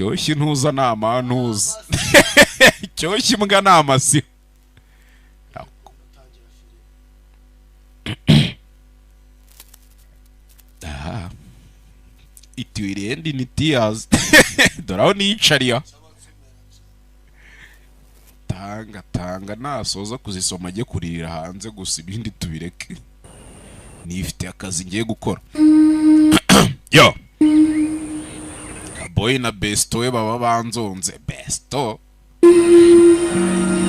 Cyoshye intuza ni amantuza, cyoshye imbwa ni amasiho. Aha, it will end in tears. Dore aho niyicariya. Tanga tanga, nasoza kuzisoma ajye kuririra hanze gusa, ibindi tubireke. Nifite akazi ngiye gukora. Yo, boy na besto we baba banzonze. Besto,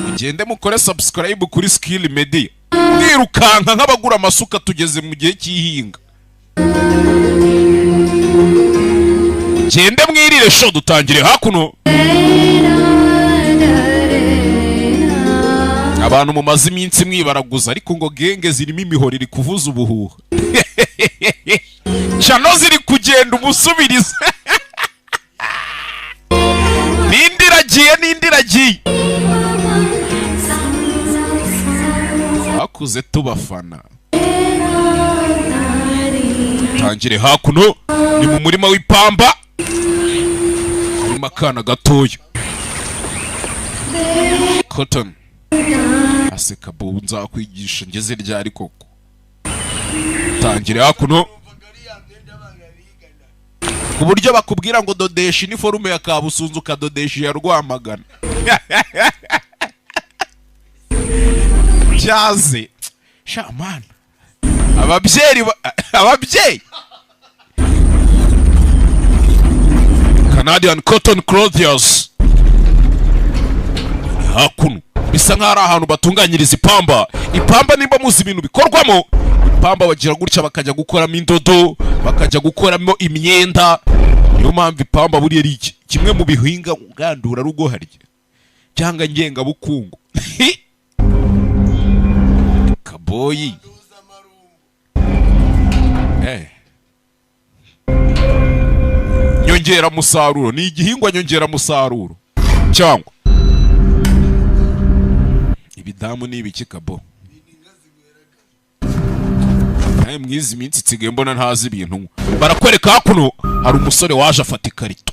mugende mukore subscribe kuri Skill Media, mwirukanka nk'abagura amasuka. Tugeze mu gihe cy'ihinga, gende mwirire show. Dutangire hakuno. Abantu mumaze iminsi mwibaraguza, ariko ngo genge zirimo imihoro iri kuvuza ubuhuha, channel ziri kugenda umusubiriza, n'indi iragiye, n'indi iragiye. Bakuze tubafana. Tangire hakuno, ni mu murima w'ipamba, harimo akana gatoya. Cotton aseka. Bu nzakwigisha ngeze ryari koko? Tangire hakuno, ku buryo bakubwira ngo dodesha iniforume ya Kabusunzu, ukadodesha iya Rwamagana. Cyaze shamana, ababyeyi ababyeyi. Canadian Cotton Clothiers hakuno, bisa nk'aho ari ahantu batunganyiriza ipamba. Ipamba, nimba muzi ibintu bikorwamo ipamba, bagira gutya bakajya gukoramo indodo, bakajya gukoramo imyenda. Niyo mpamvu ipamba buriya ari iki kimwe mu bihinga ngandurarugo harya cyangwa ngengabukungu. Kaboyi, nyongeramusaruro, ni igihingwa nyongeramusaruro cyangwa ibidamu ni ibiki? Kabo, nawe mwizi minsi nsigaye mbona ntazi ibintu. Barakwereka hakuno hari umusore waje afata ikarito,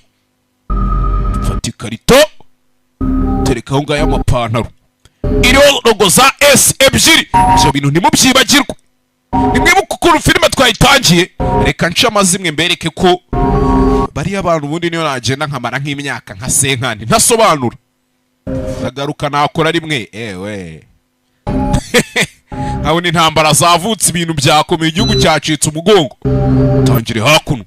afata ikarito, tereka aho ngaho amapantaro iriho logo za S ebyiri. Ibyo bintu ntimubyibagirwe, nimwibuke ukuntu filime twayitangiye. Reka nce amazimwe mbereke ko bariya abantu ubundi niyo nagenda nkamara nk'imyaka nka senkani ntasobanura, ndagaruka nakora rimwe. Ewe, nkabona intambara zavutse, ibintu byakomeye, igihugu cyacitse umugongo. Tangire hakuno,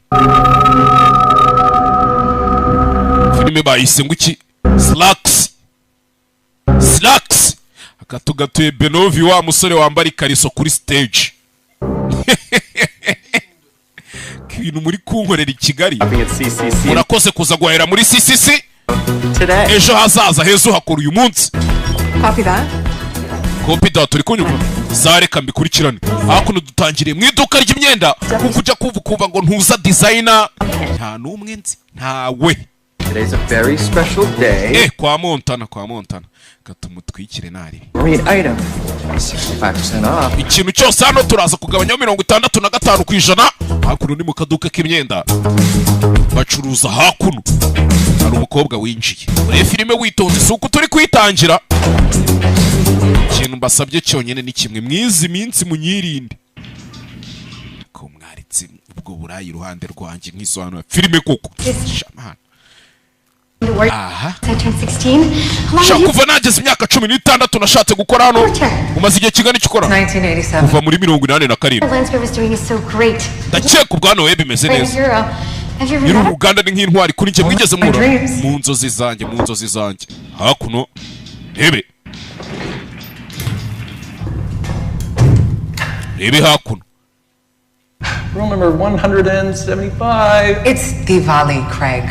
filime bayise ngo iki? Slacks, Slacks. Akatugatuye Benovi, wa musore wambara ikariso kuri stage. Ibintu muri kunkorera i Kigali. Shopping at CCC Murakoze kuza guhahira muri CCC today. Ejo hazaza heza uhakora uyu munsi. Copy that. Copy that. Turi kunyumva zareka mbikurikirane. Hakuno dutangiriye mu iduka ry'imyenda, kuko ujya kumva ukumva ngo ntuza designer, nta n'umwe nzi, ntawe. Today's a very special day. Kwa Montana, kwa Montana, gatumutwikire nari. Marine item, 65% off. Ikintu cyose hano turaza kugabanyaho 65%. Hakuno ni mu kaduka k'imyenda bacuruza. Hakuno hari umukobwa winjiye. Urebe filime witonze, si uko turi kuyitangira. Ikintu mbasabye cyonyine ni kimwe: mwizi minsi munyirinde ko mwaritse ubwo burayi iruhande rwanjye nk'isobanura filime koko. Shamana. Aha. I turned 16. How long Shaka have you kuva nageze imyaka 16 nashatse gukora hano. Umaze igihe kingana iki ukora? 1987. Kuva muri 87. Landscape is doing is so great. Ndakeka ubwana we bimeze Great neza. hero. Have you ever Nyiri met? uruganda ni nk'intwari kuri njye. Mwigeze muhura? Dreams. Mu nzozi zanjye, mu nzozi zanjye. Hakuno rebe, rebe hakuno. Rule number 175. It's Diwali, Craig.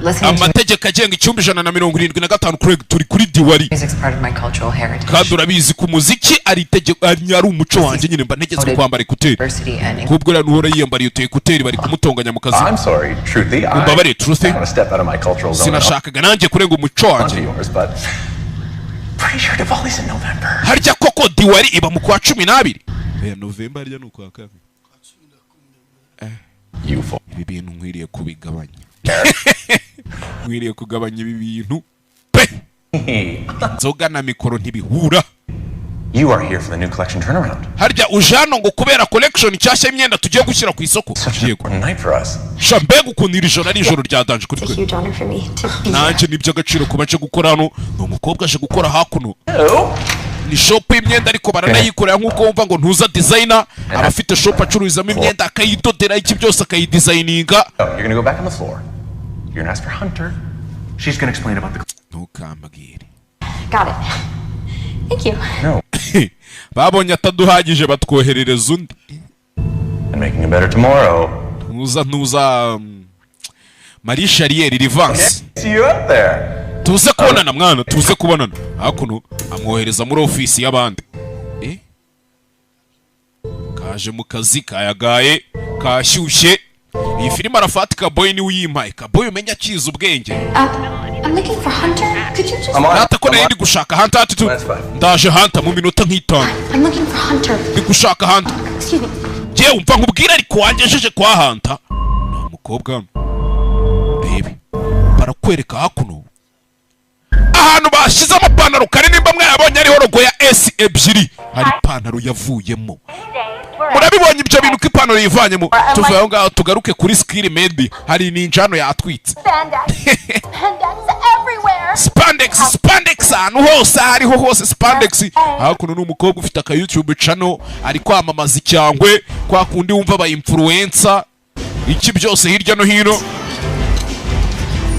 Listening to Amategeko agenga icyumba 175, Craig. Turi kuri Diwali. music's part of my cultural heritage. Kandi urabizi ku muziki ari itegeko, ari umuco wanjye nyine, mba ntegetswe kwambara écouteurs. Diversity and Kubwo rero nuhora yiyambariye utu écouteurs, bari kumutonganya mu kazi. I'm sorry, Truthy. I Umbabarire, Truthy. want to step out of my cultural zone Sinashakaga nanjye kurenga umuco wanjye. onto yours, but pretty sure Diwali's in November. Harya koko Diwali iba mu kwa 12? Oya, November harya ni ukwa kabiri. You fool. Ibi bintu nkwiriye kubigabanya. Nkwiriye kugabanya ibi bintu pe. Inzoga na mikoro ntibihura. You are here for the new collection turnaround. Harya uje hano ngo kubera collection nshyashya y'imyenda tugiye gushyira ku isoko? Such an Yego. important night for us. Sha, mbega ukuntu iri joro ari ijoro rya danger kuri It's a twe. huge honor for me to be here. Nanjye ni iby'agaciro kuba nje gukora hano. Ni umukobwa aje gukora hakuno. Hello. Ni shop y'imyenda, ariko baranayikorera nk'uko wumva ngo ntuza designer aba afite shop acururizamo imyenda, akayidodera, iki byose, akayidesigninga. Oh, you're gonna go back on the floor. You're gonna ask for Hunter. She's gonna explain about the. Ntukambwire. Got it. Thank you. No. Babonye ataduhagije, batwoherereza undi. And making it better tomorrow. Ntuza Marie Charrier Rivanse. See you up there. Tuze kubonana mwana, tuze kubonana. Hakuno amwohereza muri ofisi y'abandi. Eh? Kaje mu kazi kayagaye kashyushye. Iyi filime Arafati Kaboy niwe uyimpaye. Kaboy umenya akiza ubwenge. I'm looking for Hunter. Could you just? I'm on. Nata ko nari ndi gushaka Hunter ati tu That's fine. ndaje Hunter mu minota nk'itanu. I'm looking for Hunter. Ndi gushaka Hunter. Excuse me. Njyewe umva nkubwire, ariko wangejeje kwa Hunter. Nta mukobwa hano. Rebe, barakwereka hakuno ahantu bashyize amapantaro kare. Nimba mwayabonye, ariho logo ya S ebyiri, hari ipantaro yavuyemo. Murabibonye ibyo bintu ko ipantaro yivanyemo? Tuvuye aho ngaho tugaruke kuri Skiri Medi. Hari ninjano yatwitse. Spandex. Spandex everywhere. Spandex, spandex ahantu hose, aho ariho hose spandex. Hakuno ni umukobwa ufite aka YouTube channel, ari kwamamaza icyangwe kwa kundi wumva aba influencer, iki byose hirya no hino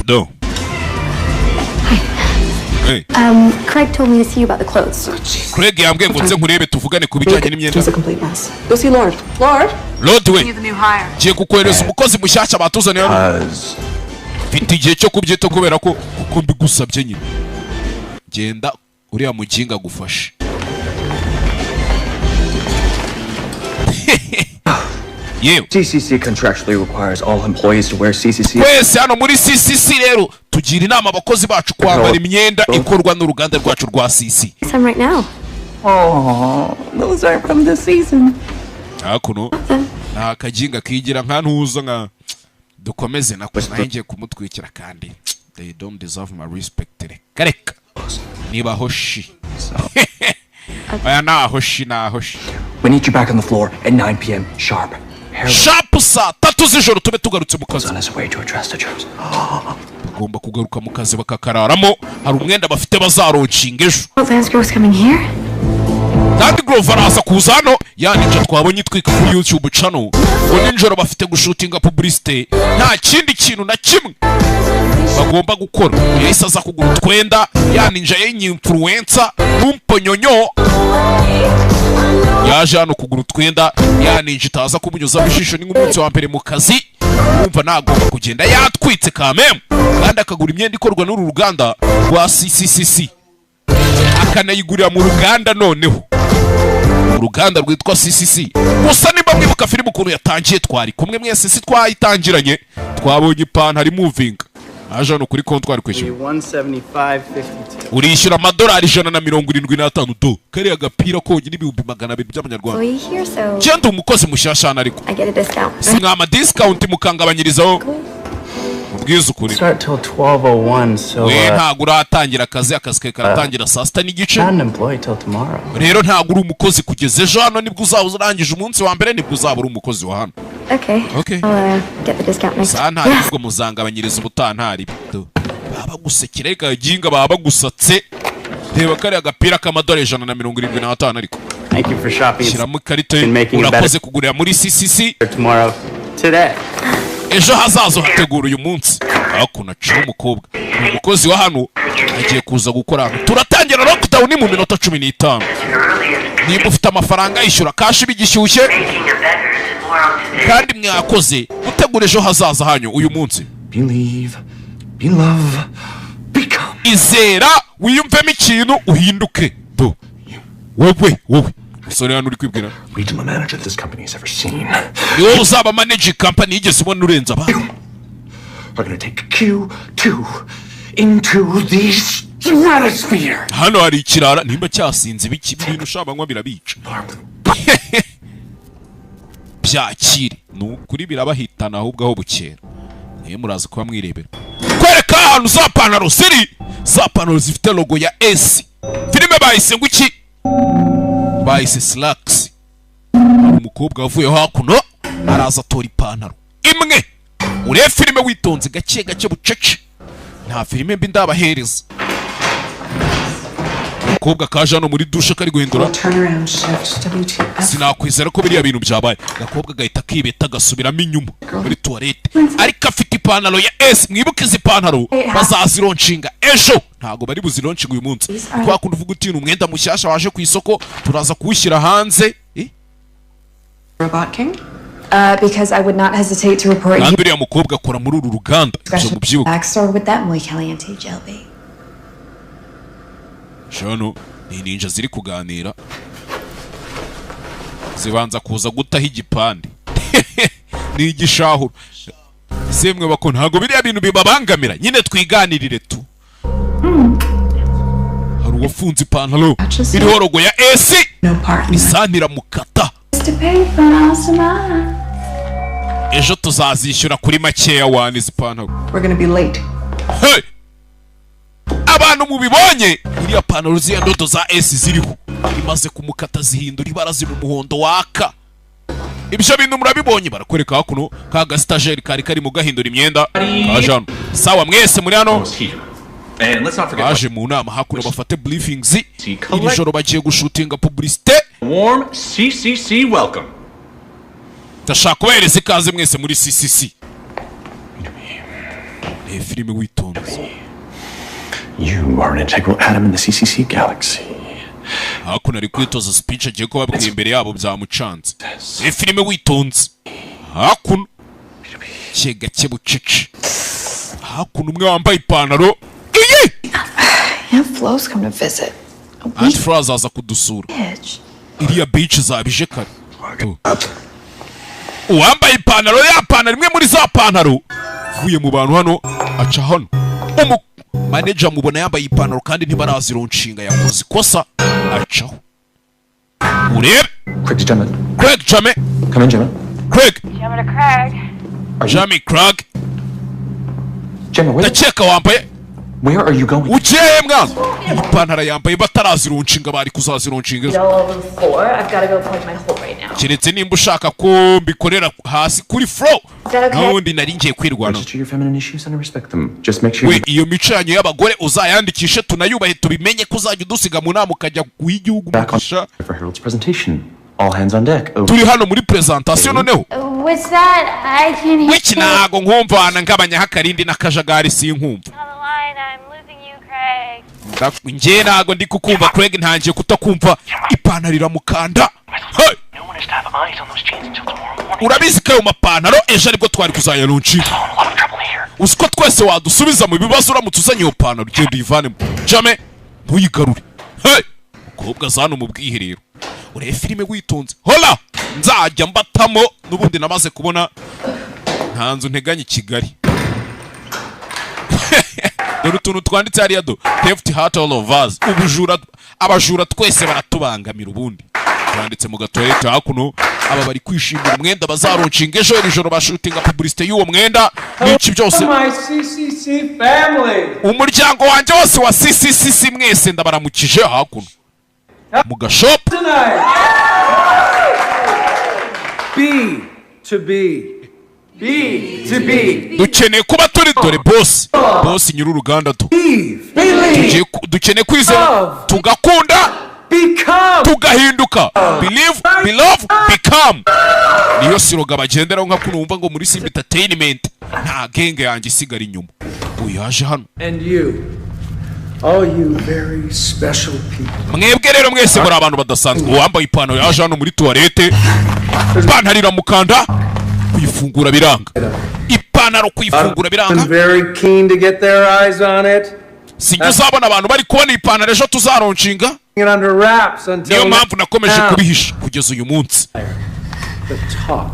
do. Hey. Craig told me to see you about the clothes. Craig yambwiye ngo nze nkurebe, tuvugane ku bijyanye n'imyenda. It's a complete mess. Go see Lord. Lord? Lord we. The new hire. Ngiye kukohereza umukozi mushyashya batuzaniye hano. Cause Mfite igihe cyo kubyita kubera ko kuko mbigusabye nyine. Genda uriya muginga agufashe. Yewe. CCC contractually requires all employees to wear CCC. Twese hano muri CCC rero tugira inama abakozi bacu kwambara imyenda ikorwa n'uruganda rwacu rwa CC. Some right now. Oh, those aren't from this season. Hakuno ni akaginga kigira nka ntuza nka dukomeze nako nayo ngiye kumutwikira, kandi they don't deserve my respect. Reka reka, niba hoshi aya nahoshi nahoshi. We need you back on the floor at 9 p.m. sharp. Harold Sharp saa 3 z'ijoro tube tugarutse mu kazi. is on his way to address the troops. Bagomba kugaruka mu kazi bakakararamo. Hari umwenda bafite bazalaunchinga ejo. Oh, Lance Grove's coming here? Kandi Grove araza kuza hano. Ya ninja twabonye itwika kuri YouTube channel, ngo nijoro bafite gushootinga publicité, nta kindi kintu na kimwe bagomba gukora. Yahise aza kugura utwenda. Ya ninja y'influencer n'umponyonyo yaje hano kugura utwenda. Ya ninja itaza kumunyuzamo ijisho. Ni nk'umunsi wa mbere mu kazi, wumva nagomba kugenda yatwitse kamemu, kandi akagura imyenda ikorwa n'uru ruganda rwa CCCC, akanayigurira mu ruganda, noneho uruganda rwitwa CCC. Gusa nimba mwibuka filime ukuntu yatangiye, twari kumwe mwese, si twayitangiranye? Twabonye ipantaro imuvinga. Aje hano kuri kontwari kwishyura. 175.52. Urishyura amadolari 175. Do kariya gapira konyine 200,000 by'amanyarwanda. Employee here, so Genda umukozi mushyashya hano, ariko I get a discount. si mwama discount mukangabanyirizaho? Ubwiza ukuri. Start till 12:01, so We ntabwo uratangira akazi. Akazi kawe karatangira saa 6:30. not an employee till tomorrow. Rero ntabwo uri umukozi kugeza ejo. Hano nibwo uzaba urangije umunsi wa mbere, nibwo uzaba uri umukozi wa hano. Okay. Okay. I'll get the discount next. Saa ntari ubwo muzangabanyiriza ubutaha ntari. Baba bagusekera reka ginga, baba bagusatse. Reba kariya gapira k'amadolari 175 ariko. Thank you for shopping. Shyiramo ikarita. And making it better. Urakoze kugurira muri CCC. Tomorrow. Today. Ejo hazaza uhategura uyu munsi. Hakuno aciye umukobwa, ni umukozi wa hano, agiye kuza gukora hano. Turatangira lockdown mu minota 15. Niba ufite amafaranga, yishyura cash bigishyushye. Kandi mwakoze gutegura ejo hazaza hanyu uyu munsi. Believe, be love, become. Izera, wiyumvemo ikintu, uhinduke. Do wowe, wowe musore hano uri kwibwira. Regional manager this company has ever seen. Ni wowe uzaba managing company yigeze ubona urenze abandi. Are gonna take Q2 into the stratosphere. Hano hari ikirara nimba cyasinze ibiki, ibintu ushabanywa birabica. Byakire, ni ukuri birabahitana ahubwo aho bukera. Mwe muraza kuba mwirebera. Kwereka ahantu za pantaro ziri, za pantaro zifite logo ya S. Filime bahise ngo iki? Bahise Slacks. Hari umukobwa wavuye hakuno, araza atora ipantaro imwe. Urebe filime witonze, gake gake, bucece, nta filime mbi ndabahereza. Umukobwa kaje hano muri dushe kari guhindura. Turnaround shift. WTF. Sinakwizera ko biriya bintu byabaye. Agakobwa gahita kibeta, gasubiramo inyuma muri tuwarete, ariko afite ipantaro ya S. Mwibuke izi pantaro bazazilaunchinga ejo, ntabwo bari buzilaunchinga uyu munsi. Kwa kundi uvuga uti: "Ni umwenda mushyashya waje ku isoko, turaza kuwushyira hanze." Eh? Robot King? Because I would not hesitate to report you. Kandi uriya mukobwa akora muri uru ruganda, ibyo mubyibuke. Backstory with that muy caliente jailbait. Hano ni ninja ziri kuganira, zibanza kuza gutaho igipande, ni igishahuro. Semwe bako, ntabwo biriya bintu bibabangamira nyine, twiganirire tu. Hari uwafunze ipantaro iriho logo ya S. No part in Nissan iramukata. To pay for miles. Ejo tuzazishyura kuri makeya wani izi pantaro. We're gonna be late. Hey! Abantu mubibonye, iriya pantaro, ziriya ndodo za S ziriho, imaze kumukata zihindura ibara, ziba umuhondo waka. Ibyo bintu murabibonye. Barakwereka hakuno ka gasitageri kari karimo gahindura imyenda kaje hano. Sawa, mwese muri hano. Here. And let's not forget Baje mu nama hakuno, bafate briefings. Iri joro bagiye gushootinga publicité. Warm CCC welcome. Ndashaka kubahereza ikaze mwese muri CCC. Reba filime witonze. You are an integral atom in the CCC galaxy. Hakuno ari kwitoza speech agiye kubabwira imbere yabo, byamucanze. Reba filime witonze hakuno, gake gake, bucece. Hakuno umwe wambaye ipantaro iyi. Aunt Flo's come to visit. Aunt Flo azaza kudusura. Bitch. Iriya beach zabije kare. Tu. Uwambaye ipantaro ya pantaro, imwe muri za pantaro, uvuye mu bantu hano, aca hano, umu manager mubona yambaye ipantaro kandi ntibarazilaunchinga, yakoze ikosa, acaho urebe. Craig Gemma. Craig Jame. Come in, Gemma. Craig. Gemma to Craig. Jamie Craig. Gemma, where, Ndakeka wambaye. where are you going? Ugiye mwana? Iyi pantaro yambaye batarazilaunchinga, bari kuzazilaunchinga ejo. All over the floor. I've got to go plug my hole right now. Keretse nimba ushaka ko mbikorera hasi kuri floor. Is that okay? N'ubundi nari ngiye kwirwanaho. Register your feminine issues and I respect them. Just make sure We you iyo mico yanyu y'abagore uzayandikishe, tunayubahe, tubimenye ko uzajya udusiga mu nama ukajya guha igihugu back on umugisha. for Harold's presentation. All hands on deck. Over. Turi hano muri presentation noneho. What's that? I can't hear. Wiki ntago nkumva, ngabanyaho akarindi n'akajagari, sinkumva. On the line. I'm losing you, Craig. Njye ntago ndi kukumva Craig, ntangiye kutakumva. Ipantaro iramukanda. Hey! No one is to have eyes on those jeans until tomorrow morning. Urabizi ko ayo mapantaro ejo aribwo twari kuzayalaunchinga. A lot of trouble here. Uzi ko twese wadusubiza mu bibazo uramutse uzanye iyo pantaro? Genda uyivanemo, jame, ntuyigarure. Hey! Mukobwa za hano mu bwiherero, urebe filime witonze. Hola, nzajya mbatamo n'ubundi namaze kubona nta nzu nteganya i Kigali. Dore utuntu twanditse hariya do: "Theft hurt all of us." Ubujura, abajura twese baratubangamira. Ubundi twanditse mu gatoilette. Hakuno aba bari kwishimira umwenda bazalaunchinga ejo. Iri joro bashootinga publicité y'uwo mwenda n'iki byose. My CCC family. Umuryango wanjye wose wa CCCC, mwese ndabaramukije. Hakuno mu gashopu. Tonight. B to B. B to B. Dukeneye kuba turi, dore boss, boss nyir'uruganda tu. Believe. Dukeneye kwizera, tugakunda, Become. tugahinduka. Believe, belove, become, niyo slogan bagenderaho. Nka kuno wumva ngo muri Simba Entertainment nta genge yanjye isigara inyuma. Uyu yaje hano. And you. All you very special people. Mwebwe rero mwese muri abantu badasanzwe. Uwambaye ipantaro yaje hano muri tuwarete, ipantaro iramukanda, kuyifungura biranga. Ipantaro kuyifungura biranga. I'm very keen to get their eyes on it. Sijya uzabona abantu bari kubona ipantaro ejo tuzalaunchinga. It under wraps until Niyo mpamvu nakomeje now. kubihisha kugeza uyu munsi. The top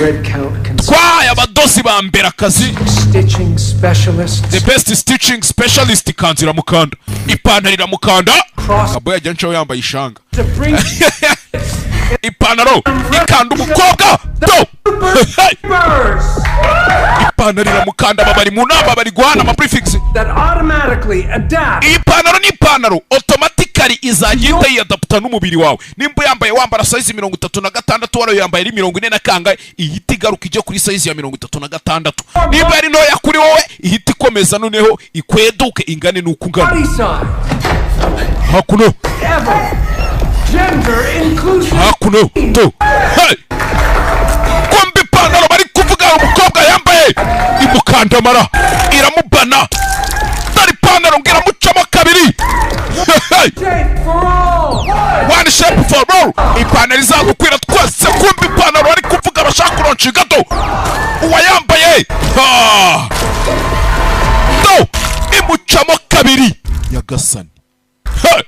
red count Twaye abadozi ba mbere akazi. stitching specialists. The best stitching specialist. Ikanzu iramukanda, ipantaro iramukanda. Kabo yajya ncaho yambaye ishanga. To bring Ipantaro ikanda umukobwa do. Hey! birds. Ipantaro iramukanda. Aba bari mu nama, bari guhana ama prefix. That automatically adapts Iyi pantaro ni ipantaro automatically izajya ihita yiyadaputa n'umubiri wawe. Nimba yambaye, wambara size 36, wari yambaye ari 40 na kangahe, ihita igaruka ijya kuri size ya 36. Nimba ari ntoya kuri wowe, ihita ikomeza noneho ikweduke ingane n'uko ungana. body size Hakuno. ever. Gender inclusive. Hakuno to, hey! Kumva ipantaro bari kuvuga, umukobwa yambaye imukandamara, iramubana. Dore ipantaro ngo iramucamo kabiri. Hey! Shape for all. One shape for all, ipantaro izagukwira twese. Kumva ipantaro bari kuvuga bashaka kuronca gato, uwayambaye, ha! Do imucamo kabiri. Nyagasani! Hey!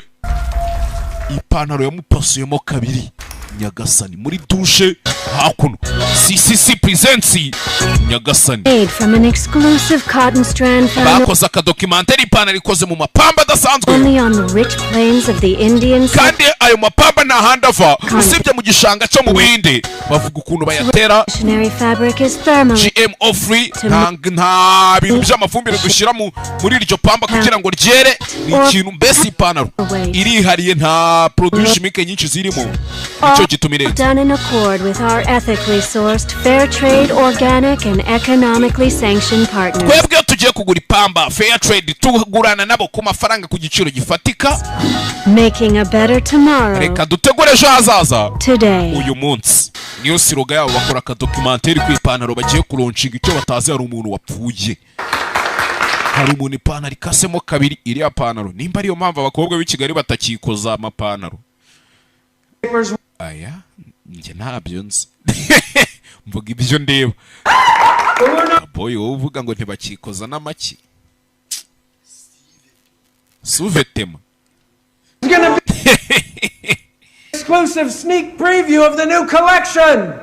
Ipantaro yamupasuyemo kabiri. Nyagasani! Muri dushe hakuno, CCC presents. Nyagasani! Made from an exclusive cotton strand found Bakoze akadocumentary, ipantaro ikoze mu mapamba adasanzwe only on the rich plains of the Indian kandi ayo mapamba nta handi ava usibye mu gishanga cyo mu Buhinde. Bavuga ukuntu bayatera. Missionary fabric is thermally GMO free, nta bintu by'amafumbire dushyira muri iryo pamba kugira ngo ryere. Ni ikintu mbese ipantaro irihariye, nta produit chimique nyinshi zirimo, nicyo gituma irenze. done in accord with our ethically sourced, fair trade, organic, and economically sanctioned partners. Twebwe iyo tugiye kugura ipamba fair trade, tugurana nabo ku mafaranga, ku giciro gifatika. Making a better tomorrow Reka dutegure ejo hazaza today. uyu munsi, niyo slogan yabo. Bakora akadocumentary ku ipantaro bagiye kulaunchinga. Icyo batazi, hari umuntu wapfuye, hari umuntu ipantaro ikasemo kabiri. Iriya pantaro, nimba ariyo mpamvu abakobwa b'i Kigali batakikoza amapantaro aya, njye ntabyo nzi, mvuga ibyo ndeba. Boy, wowe uvuga ngo ntibakikoza n'amaki suvetema. It's gonna be exclusive sneak preview of the new collection.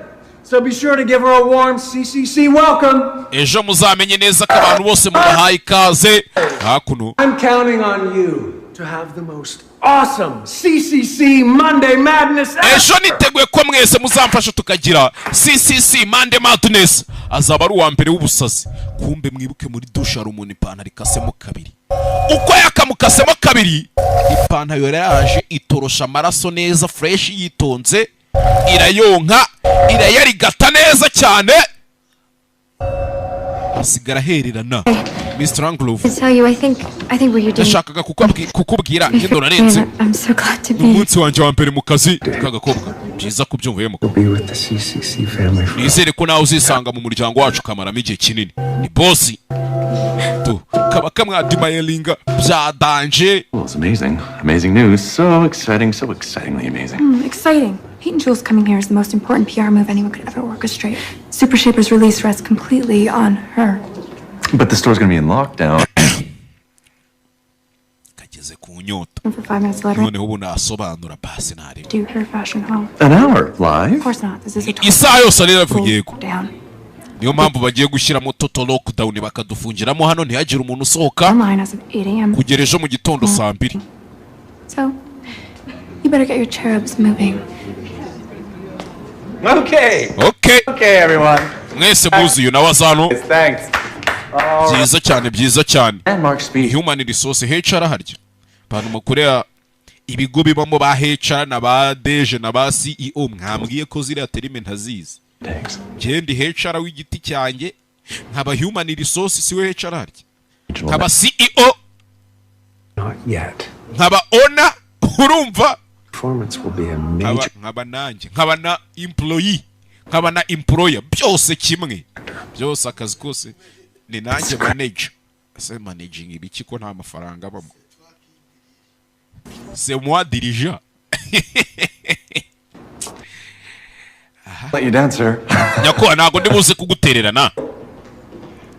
So be sure to give her a warm CCC welcome. Ejo muzamenye neza ko abantu bose mubahaye ikaze hakuno. I'm counting on you to have the most awesome CCC Monday Madness ever. Ejo niteguye ko mwese muzamfasha tukagira CCC Monday Madness, azaba ari uwa mbere w'ubusazi. Kumbe mwibuke, muri dushe hari umuntu ipantaro ikasemo kabiri. Uko yakamukasemo kabiri, ipantaro yaraje itorosha amaraso neza fresh, yitonze, irayonka, irayarigata neza cyane, asigara ahererana. Mr. Anglove. To tell you, I think what you're doing. Ndashakaga kukubwira ngendo narenze. I'm so glad to be. Umunsi wanjye wa mbere mu kazi k'agakobwa, byiza kubyumvuyemo. Be with the CCC family for Nizere ko nawe uzisanga mu muryango wacu ukamaramo igihe kinini. Ni bosi tu kaba kamwadimayelinga bya danger. Well, it's amazing. Amazing news. So exciting, so excitingly amazing. Exciting. Pete and Jules coming here is the most important PR move anyone could ever orchestrate. Super Shaper's release rests completely on her. But the store's gonna be in lockdown. Kageze ku nyota. For 5 minutes later, Noneho ubu nasobanura basi ntareba. do her fashion home. An hour live? Of course not. This is a total Isaha yose rero yego. down. Niyo mpamvu bagiye gushyiramo total lockdown, bakadufungiramo hano, ntihagire umuntu usohoka Online as of 8 a.m. kugera ejo mu gitondo saa 2. So, you better get your cherubs moving. Okay. Okay. Okay, everyone. Mwese muzuye nawe azano. Thanks. Byiza cyane, byiza cyane. Landmark speech. Human resource, HR. Harya abantu mukorera ibigo bibamo ba HR na ba DG na ba CEO, mwambwiye ko ziriya terme ntazizi. Thanks. Njye ndi HR w'igiti cyanjye, nkaba human resource, si we HR harya, nkaba CEO, Not yet. nkaba owner, urumva? Performance will be a Nkaba major nkaba nanjye nkaba na employee, nkaba na employer, byose kimwe, byose akazi kose ni nanjye manager. Ese managing ibiki ko nta mafaranga abamo? C'est moi dirigeant. Let you down, sir. Nyakubahwa, ntabwo ndi buze kugutererana.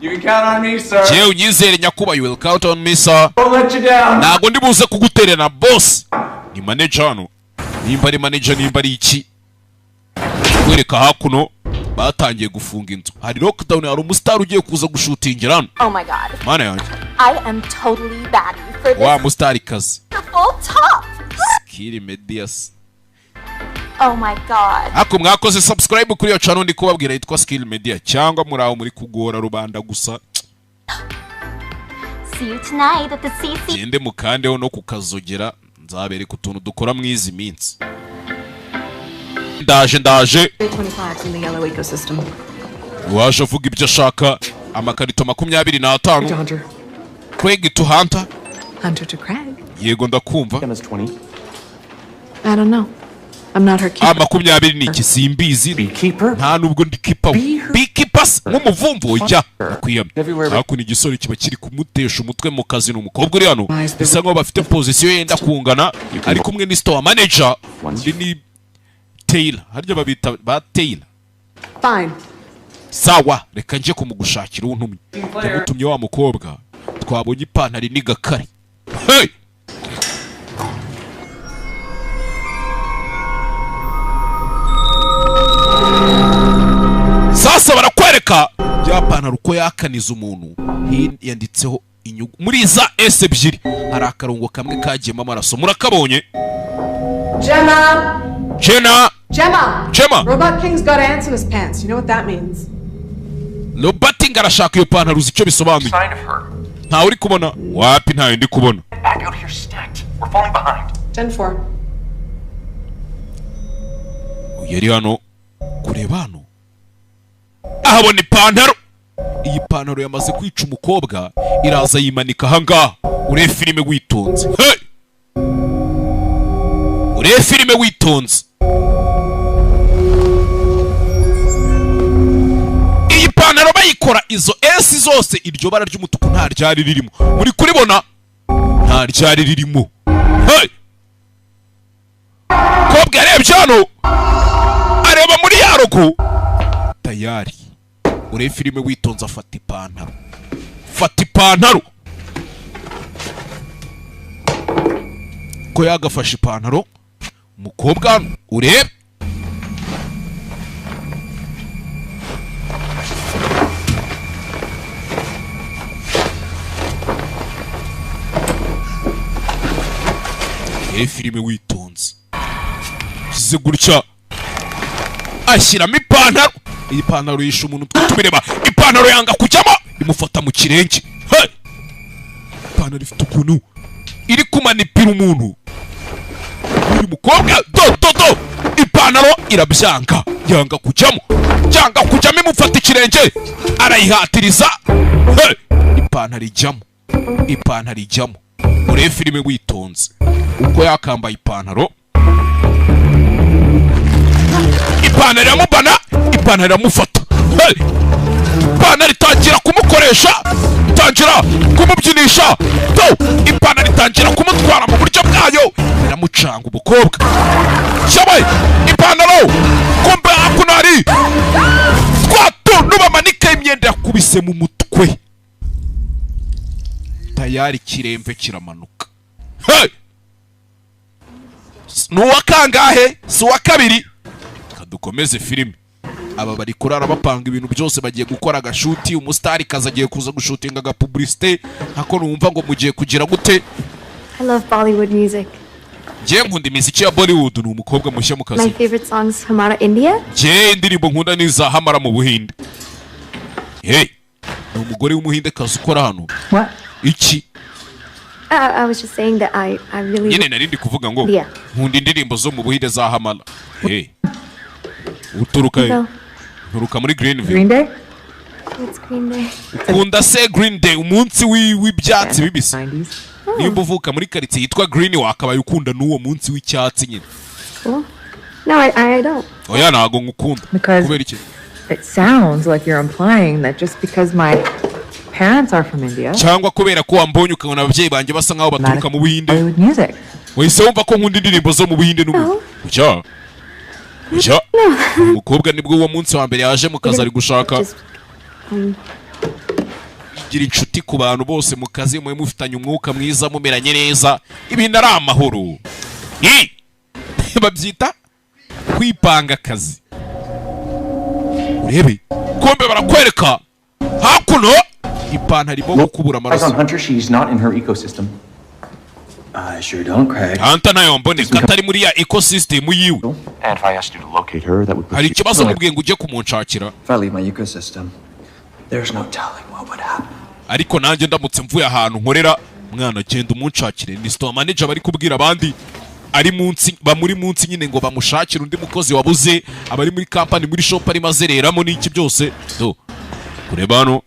You can count on me, sir. Jewe unyizere nyakubahwa, you will count on me, sir. Won't let you down. Ntabwo ndi buze kugutererana, boss. Ni manager hano, nimba ari manager, nimba ari iki. Kwereka hakuno batangiye gufunga inzu, hari lockdown, hari umusitari ugiye kuza gushootingira hano. Oh my God. Mana yanjye! I am totally batty for this Wa musitari kazi beautiful top. Skiri medias. Oh my god. Ariko mwakoze subscribe kuri iyo channel ndi kubabwira yitwa Skill Media, cyangwa muri aho muri kugora rubanda gusa? See you tonight at the CC. Gende mukandeho no kukazogera, nzabereka utuntu dukora mwizi minsi. Ndaje, ndaje. 25 in the yellow ecosystem. Waje avuga ibyo ashaka, amakarito 25. Craig to Hunter. Hunter to Craig. Yego, ndakumva. I don't know. I'm not her A keeper. 20 ni iki? Simbizi, nta nubwo ndi keeper we. Beekeeper se nk'umuvumvu? Ujya kwiyamye hakuno, igisore kiba kiri kumutesha umutwe mu kazi ni umukobwa uri hano, bisa nkaho bafite position yenda kungana. Ari kumwe ni store manager, undi ni Taylor, harya babita ba Taylor. Fine. Sawa, reka njye kumugushakira untumye. Ndagutumye wa mukobwa twabonye ipantaro n'igakare. Hey! Sasa barakwereka bya pantaro uko yakaniza umuntu. Yanditseho inyugu muri za S ebyiri, hari akarongo kamwe kagiyemo amaraso, murakabonye? Gemma! Jenna! Gemma! Gemma! Robot King's got ants in his pants. You know what that means? Robert arashaka iyo pantaro, uzi icyo bisobanuye? Ntawe uri kubona? Wapi, ntayo ndi kubona. Back out here stacked. We're falling behind. 10-4. Yari hano kureba hano, ahabona ipantaro. Iyi pantaro yamaze kwica umukobwa, iraza yimanika ahangaha. Urebe filime witonze. Hey! Urebe filime witonze. Iyi pantaro bayikora, izo S zose, iryo bara ry'umutuku nta ryari ririmo. Muri kuribona? Nta ryari ririmo. Hey! Kobwa yarebye hano, areba muri ya logo tayari. Urebe filime witonze. Afata ipantaro, fata ipantaro ko yagafashe ipantaro umukobwa hano, urebe. Urebe filime witonze. Shyize gutya, ashyiramo ipantaro. Iyi pantaro yishe umuntu, twe tubireba. Ipantaro yanga kujyamo, imufata mu kirenge. Hey! Ipantaro ifite ukuntu iri kumanipira umuntu. Uyu mukobwa, do do do, ipantaro irabyanga, yanga kujyamo, yanga kujyamo, imufata ikirenge, arayihatiriza. Hey! Ipantaro ijyamo, ipantaro ijyamo. Urebe filime witonze uko yakambaye ipantaro. Ipantaro iramubana, ipantaro iramufata. Hey! Ipantaro itangira kumukoresha, itangira kumubyinisha do. Ipantaro itangira kumutwara mu buryo bwayo, iramucanga umukobwa cyabaye ipantaro. Kumbe hakuno hari twa tuntu bamanika imyenda, yakubise mu mutwe tayari, ikiremve kiramanuka. Hey! Ni uwa kangahe? Si uwa kabiri? Dukomeze filime. Aba bari kurara bapanga ibintu byose, bagiye gukora agashuti. Umusitari kaza agiye kuza gushutinga agapublicité, ntako numva ngo mugiye kugira gute. I love Bollywood music. Njye nkunda imiziki ya Bollywood. Ni umukobwa mushya mu My kazi. favorite songs Hamara India. Njye indirimbo nkunda ni iza Hamara mu Buhinde. Hey, ni umugore w'Umuhindekazi ukora hano. What? Iki? I was just saying that I really Nyine nari ndi kuvuga ngo Yeah. nkunda indirimbo zo mu Buhinde za Hamara. Hey, uturuka he? No. Nturuka muri Greenville. Green Day? It's Green Day. Ukunda se Green Day, umunsi w'ibyatsi bibisi? Nimba uvuka muri karitsiye yitwa Green, wakabaye ukunda n'uwo munsi w'icyatsi nyine. Cool. No, I don't. Oya, ntago ngukunda. Because- Kubera iki? It sounds like you're implying that just because my parents are from India, Cyangwa kubera ko wambonye ukabona ababyeyi banjye basa nkaho baturuka mu Buhinde, Bollywood music. wahise wumva ko nkunda indirimbo zo mu Buhinde n'ubu? Ujya ujya umukobwa nibwo uwo munsi wa mbere yaje mu kazi, ari gushaka Just gira inshuti ku bantu bose mu kazi, mube mufitanye umwuka mwiza, mumeranye neza, ibintu ari amahoro. Ni babyita kwipanga akazi. Urebe kombe, barakwereka hakuno ipantaro irimo gukubura Eyes amaraso. on Hunter, she's not in her ecosystem. I sure don't, Craig. Hunter ntayo mboneka atari muri ya ecosystem yiwe. And if I asked you to locate her, that would put Hari you. ikibazo mubwiye ngo ujye kumunshakira? If I leave my ecosystem, there's no telling what would happen. Ariko nanjye ndamutse mvuye ahantu nkorera, mwana, genda umunshakire. Ni store manager bari kubwira abandi ari munsi, bamuri munsi nyine, ngo bamushakire undi mukozi wabuze, abari muri company, muri shop arimo azereramo n'iki byose. Do kureba hano.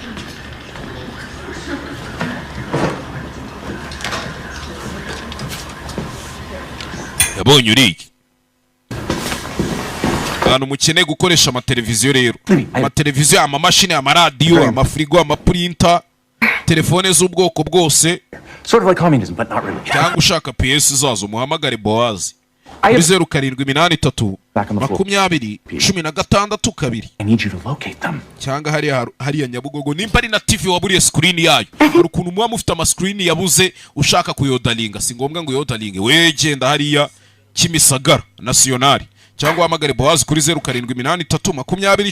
Yabonye uriya abantu mukeneye gukoresha amateleviziyo rero, amateleviziyo, amamashini, amaradiyo, amafirigo, amapurinta, telefone z'ubwoko bwose, Sort of like communism, but not really. cyangwa ushaka piyesi zazo, muhamagare Bowazi kuri 0783 20 16 2 I need you to locate them. cyangwa hariya Nyabugogo. Nimba ari na TV waburiye screen yayo, hari ukuntu muba mufite amascreen yabuze, ushaka kuyodalinga, si ngombwa ngo uyodalinge, we genda hariya Kimisagara Nasiyonari cyangwa uhamagare Bowazi kuri 0783 20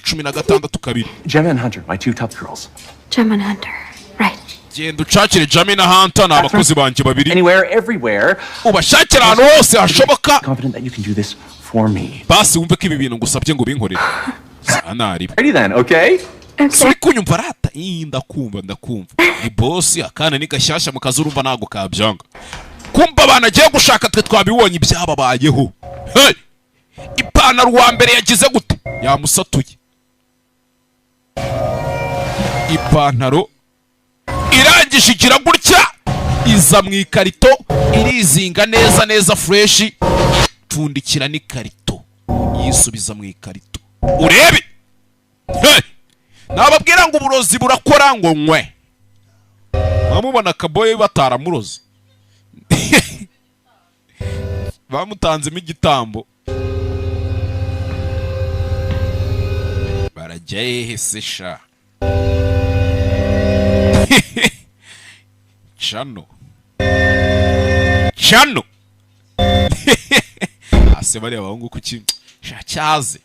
16 2. Gemma and Hunter, my two top girls. Gemma and Hunter. Right. Genda ucakire Jami na Hunter, ni abakozi banjye babiri. Anywhere, everywhere. Ubashakire ahantu hose hashoboka. Confident that you can do this for me. Basi wumve ko ibi bintu ngusabye ngo ubinkorere sanari. Ready then, okay? Si uri kunyumva rata? Ii, ndakumva, ndakumva. Ni bosi, akana ni gashyashya mu kazi, urumva ntabwo kabyanga. Kumva abantu agiye gushaka, twe twabibonye ibyababayeho. Hey! Ipantaro uwa mbere yagize gute? Yamusatuye ipantaro, irangije igira gutya, iza mu ikarito, irizinga neza neza, fresh, pfundikira n'ikarito, yisubiza mu ikarito. Urebe! Hey! Nababwira ngo uburozi burakora ngo nkwe, bamubona akaboye bataramuroze, bamutanzemo igitambo. Barajya hehe se sha? Cano cano ase bariya bahungu kuki sha cyaze.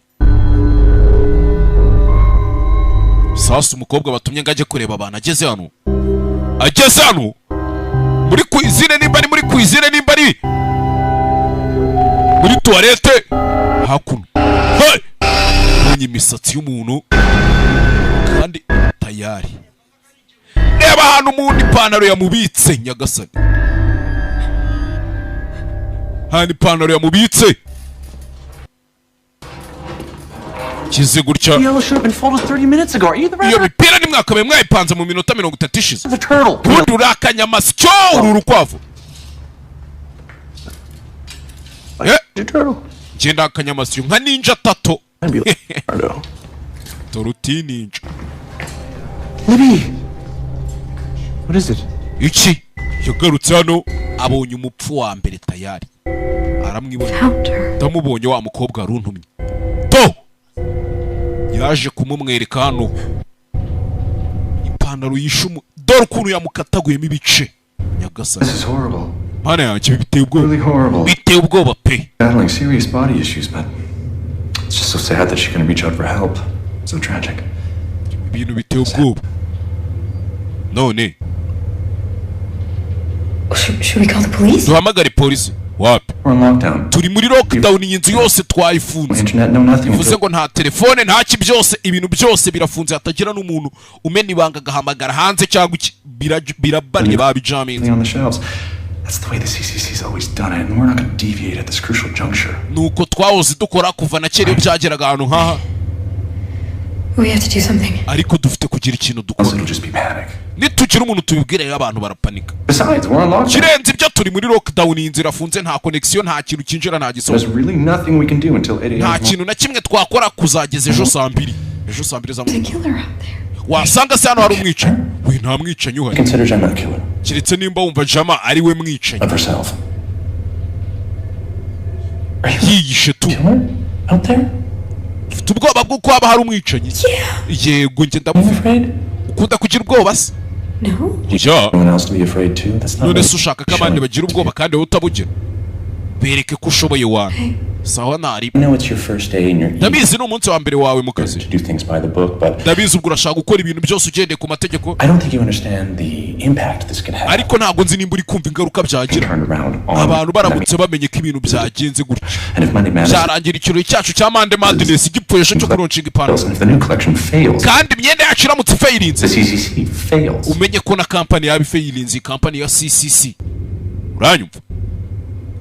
Sasa umukobwa batumye ngo ajye kureba abantu ageze hano muri cuisine, nimba ari muri cuisine, nimba ari muri toilette hakuno. Hey! Mbonye imisatsi y'umuntu kandi tayari. Reba ahantu umuntu ipantaro yamubitse. Nyagasani, hano ipantaro yamubitse kize gutya. The yellow should have been folded 30 minutes ago. Are you the Iyo mipira nimwakabaye mwayipanze mu minota 30 ishize. The turtle. Ubundi uri akanyamasyo, uru urukwavu. Turtle. Ngenda akanyamasyo nka ninja tato, tortue ninja. Libby! What is it? Iki yagarutse hano, abonye umupfu wa mbere tayari, aramwibona. Ndamubonye, wa mukobwa aruntumye to, yaje kumumwereka hano ipantaro yishumu. Dore ukuntu yamukataguyemo ibice. Nyagasani. This is horrible. Mana yanjye, biteye ubwoba. Really horrible. Biteye ubwoba pe. Battling serious body issues, but it's just so sad that she couldn't reach out for help. So tragic. Ibintu biteye ubwoba none. Should we call the police? Duhamagare polisi? Wapi. We're on lockdown. Turi muri lockdown, iyi nzu yose twayifunze. Internet, no nothing. Bivuze ngo nta telefone, nta ki, byose, ibintu byose birafunze, hatagira n'umuntu umena ibanga agahamagara hanze cyangwa iki. Birabariye, babijaminze. On the shelves. That's the way the CCC's always done it, and we're not going to deviate at this crucial juncture. Nuko twahoze dukora kuva na kera iyo byageraga ahantu nk'aha. We have to do something. Ariko dufite kugira ikintu dukora. It'll just be panic. Nitugira umuntu tubibwira rero, abantu barapanika. Besides, we're on lockdown. Kirenze ibyo, turi muri lockdown, iyi nzu irafunze, nta connection, nta kintu cyinjira, nta gisohoka. There's really nothing we can do until 8 a.m. Nta kintu na kimwe twakora kuzageza ejo saa 2, ejo saa 2 za There's a killer out there. Wasanga se hano hari umwicanyi? We, nta mwicanyi uhari. Consider Gemma a killer. Keretse nimba wumva Jama ari we mwicanyi. Of herself. Yiyishe tu. Out there? Ufite ubwoba bw'uko haba hari umwicanyi? Yego, njye ndamufite. Ukunda kugira ubwoba se? No. Ujya Anyone else to be afraid too? That's not None se ushaka ko abandi bagira ubwoba kandi wowe utabugira? Bereke ko ushoboye wana. Sawa, ntari. I know it's your first day and you're eager Ndabizi ni umunsi wa mbere wawe mu kazi. to do things by the book, but Ndabizi ubwo urashaka gukora ibintu byose ugendeye ku mategeko. I don't think you understand the impact this could have. Ariko ntabwo nzi nimba uri kumva ingaruka byagira Turned around on abantu baramutse bamenye ko ibintu byagenze gutya. And if Monday Madness Byarangira ikirori cyacu cya Monday Madness gipfuye ejo cyo kulaunchinga ipantaro. and if the new collection fails, Kandi imyenda yacu iramutse ifailinze, the CCC fails. umenye ko na kampani yaba ifailinze, iyi kampani ya CCC, uranyumva?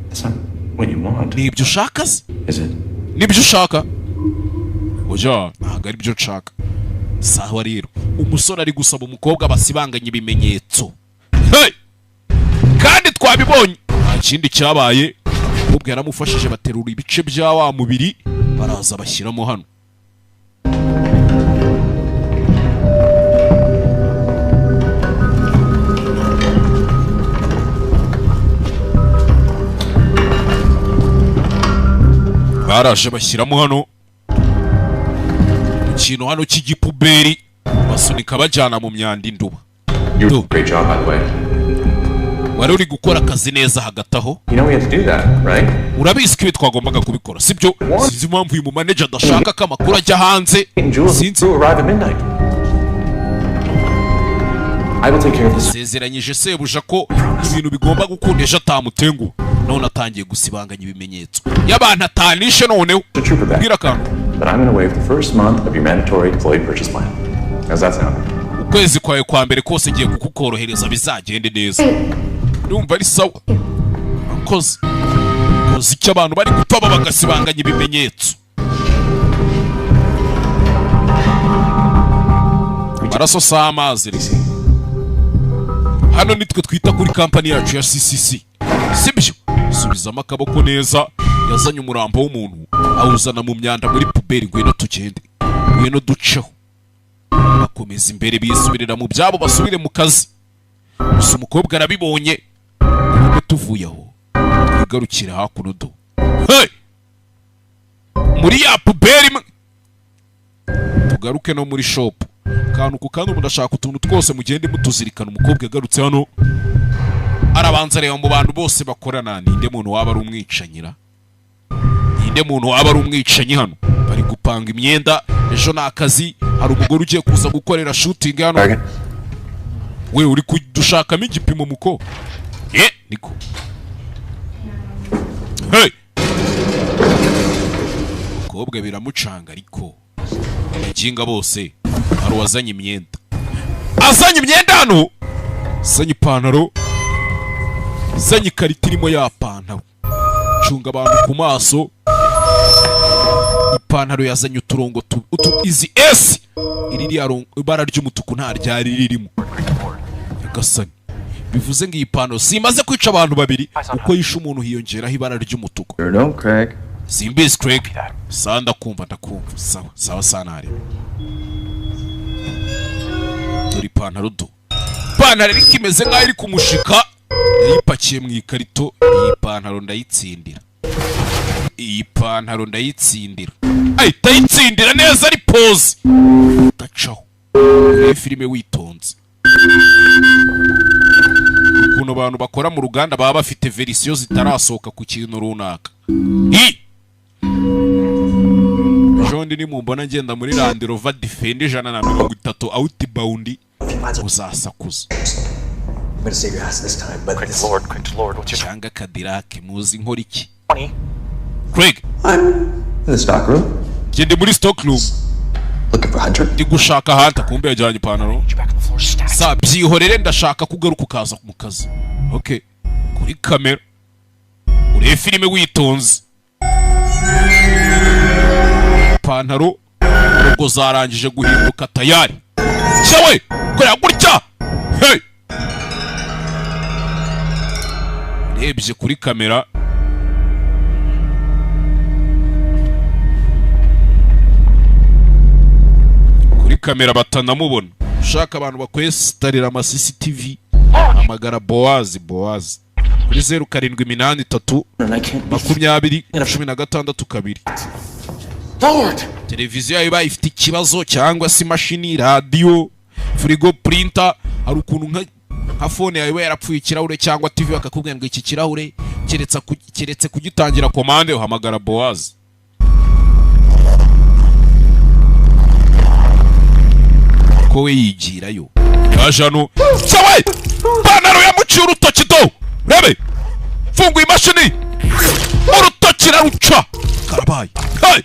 That's not what you want, Ni ibyo ushaka se? is it? Nibyo ushaka? Oya, ntabwo ari byo nshaka. Sawa rero, umusore ari gusaba umukobwa basibanganya ibimenyetso. Hey! Kandi twabibonye nta kindi cyabaye, umukobwa yaramufashije baterura ibice bya wa mubiri baraza bashyiramo hano. Baraje bashyiramo hano ikintu hano cy'igipuberi, basunika bajyana mu myanda induba. You did a great job, by the way. Wari uri gukora akazi neza hagati aho. You know we had to do that, right? Urabizi ko ibi twagombaga kubikora, sibyo? Sinzi impamvu uyu mumaneja adashaka ko amakuru ajya hanze. And Jules Sinzi. crew arrive at midnight. I will take care of this. Sezeranyije sebuja ko ibintu bigomba gukunda ejo atamutenguha, none atangiye gusibanganya ibimenyetso y'abantu atanishe noneho. The trooper back. Bwira akantu. But I'm gonna waive the first month of your mandatory employee purchase plan. How's that sound? Ukwezi kwawe kwa mbere kose ngiye kukukorohereza, bizagende neza. Ndumva ari sawa. Koze koze icyo abantu bari gupfa bagasibanganya ibimenyetso. Amaraso si amazi rero. Hano nitwe twita kuri kampani yacu ya CCC, sibyo? Subizamo akaboko neza. Yazanye umurambo w'umuntu awuzana mu myanda muri puberi. Ngwino tugende, ngwino duceho. Bakomeza imbere bisubirira mu byabo, basubire mu kazi. Gusa umukobwa arabibonye. Nubwo tuvuye aho twigarukira hakuno do. Hey! Muri ya puberi imwe tugaruke no muri shop, kantu ku kandi umuntu ashaka utuntu twose mugende mutuzirikana. Umukobwa yagarutse hano arabanza areba mu bantu bose bakorana, ninde muntu waba ari umwicanyira, ninde muntu waba ari umwicanyi? Hano bari gupanga imyenda, ejo ni akazi. Hari umugore ugiye kuza gukorera shooting hano. We uri kudushakamo igipimo muko niko. Hey! Umukobwa biramucanga, ariko abaginga bose hari uwazanye imyenda, azanye imyenda hano, azanye ipantaro, azanye ikarita irimo ya pantaro. Cunga abantu ku maso. Ipantaro yazanye uturongo utu izi S, iri ibara ry'umutuku nta ryari ririmo. Nyagasani, bivuze ngo iyi pantaro simaze kwica abantu babiri, uko yishe umuntu hiyongeraho ibara ry'umutuku. Don't, Craig. Simbizi Craig. Sawa, ndakumva, ndakumva. Sawa sawa sanare. Dore ipantaro do, ipantaro ariko imeze nk'aho iri kumushika, yayipakiye mu ikarito. Iyi pantaro ndayitsindira, iyi pantaro ndayitsindira, ahita ayitsindira neza ari pose udacaho. Urebe filime witonze ukuntu abantu bakora mu ruganda baba bafite verisiyo zitarasohoka ku kintu runaka. I ejo nimumbona ngenda muri Land Rover Defender 130 outbound, uzasakuza. I'm gonna save your ass this time, but this... Lord, quick Lord, what's your Cyangwa Cadillac muzi nkora iki? Craig. I'm in the stock room. Gende muri stock room. Looking for Hunter. Ndi gushaka Hunter. Kumbe yajyanye ipantaro. Sa byihorere, ndashaka kugaruka ukaza mu kazi. Okay, kuri kamera urebe filime witonze. Ipantaro ubwo zarangije guhinduka tayari cyawe korera gutya. Hey! Urebye kuri kamera kuri kamera batanamubona. Ushaka abantu bakwesitarira ama CCTV, hamagara Bowazi. Bowazi kuri 0783 20 16 2. Lord! Televiziyo yawe ibaye ifite ikibazo cyangwa se imashini, radiyo, firigo, printer, hari ukuntu nka phone yawe iba yarapfuye ikirahure cyangwa TV, bakakubwira ngo iki kirahure Keretse kugitangira komande uhamagara Bowazi. Ko we yigirayo, yaje hano cyawe, ipantaro yamuciye urutoki. Do, rebe, funguye imashini, urutoki raruca. Karabaye! Hey!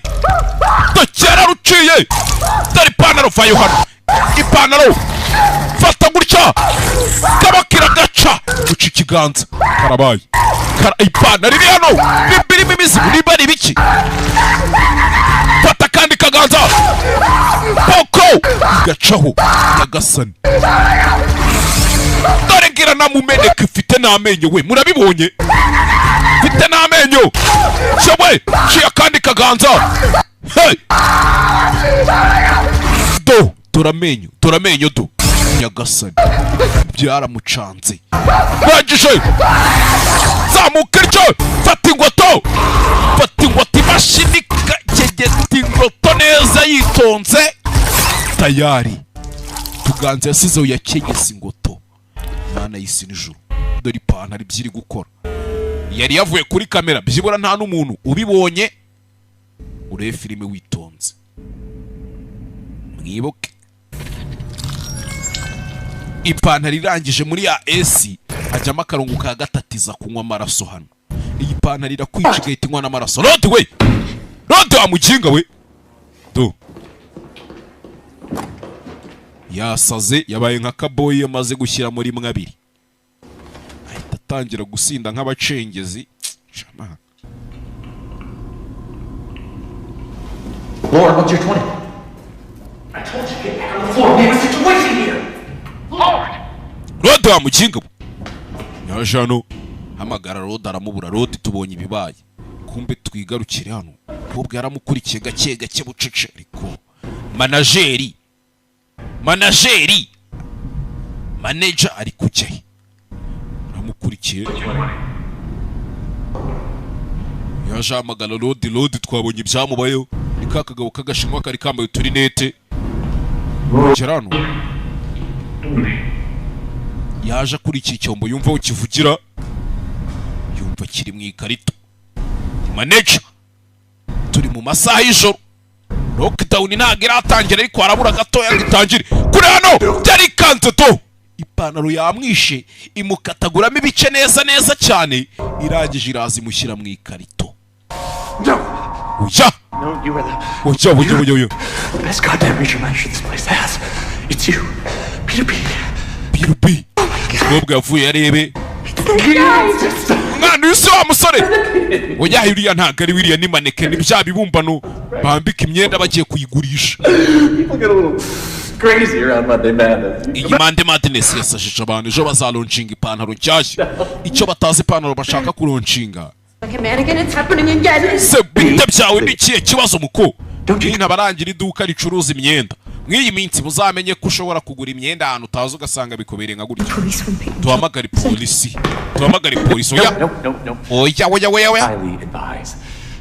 Urutoki yararuciye. Dore ipantaro, vayo hano. Ipantaro fata gutya, kaba kiragaca, guca ikiganza. Karabaye! Ipantaro iri hano nimba irimo imizigo, nimba ari ibiki. Fata akandi kaganza, poko igacaho. Nyagasani, dore ngira namumeneka. Ifite n'amenyo we, murabibonye, ifite n'amenyo cyewe. Ciye akandi kaganza. Hey! Do, dore amenyo, dore amenyo, do. Nyagasani, byaramucanze. Rangije zamuka iryo, fata ingoto, fata ingoto, imashini kegeta ingoto neza yitonze. Tayari tuganza yasizeho yakegese ingoto. Mana y'isi n'ijuru, dore ipantaro ibyo iri gukora. Yari yavuye kuri kamera, byibura nta n'umuntu ubibonye. Urebe filime witonze, mwibuke ipantaro irangije muri ya esi hajyamo akarongo ka gatatiza kunywa amaraso. Hano iyi pantaro irakwica, igahita inywa n'amaraso. Rodi we, Rodi wa muginga we, do yasaze, yabaye nka kaboyi. Yamaze gushyira muri mwe abiri, ahita atangira gusinda nk'abacengezi. Shama. Lauren, what's your 20? I told you to get back on the floor. We have a situation here. Lauren! Rodi wa muginga we, yaje hano hamagara Rodi, aramubura. Rodi, tubonye ibibaye. Kumbe twigarukire hano, umukobwa yaramukurikiye gake gake, bucece. Ariko manager ari kujya he? Aramukurikiye, yaje ahamagara Rodi. Rodi, twabonye ibyamubayeho. Ni ka kagabo k'agashinwa kari kambaye uturinete. Gera hano, yaje akurikiye icyombo, yumva aho kivugira, yumva kiri mu ikarito. Manager, turi mu masaha y'ijoro, lockdown ntabwo iratangira, ariko harabura gatoya ngo itangire. Kuri hano byarikanze to, ipantaro yamwishe, imukataguramo ibice neza neza cyane. Irangije iraza imushyira mu ikarito. No! Oya! No, you are the Oya, oya, oya, oya! the best goddamn regional manager this place has. It's you. Peter B. Peter B. Umukobwa yavuye arebe umwana uyu si wa musore. Oya, uriya ntabwo ari wiriya, ni mannequin, ni bya bibumbano bambika imyenda bagiye kuyigurisha. People get a little crazy around Monday Madness. Iyi Monday Madness yasajije abantu. Ejo bazalaunchinga ipantaro nshyashya. Icyo batazi, ipantaro bashaka kulaunchinga Like a mannequin, it's happening again. Se bite byawe, ni ikihe kibazo muko? Nyine abarangira iduka ricuruza imyenda mw'iyi minsi, muzamenye ko ushobora kugura imyenda ahantu utazi, ugasanga bikubereye nka gutya. Duhamagare polisi, duhamagare polisi. Oya! No, no, no. Oya, oya, oya, oya! Highly advise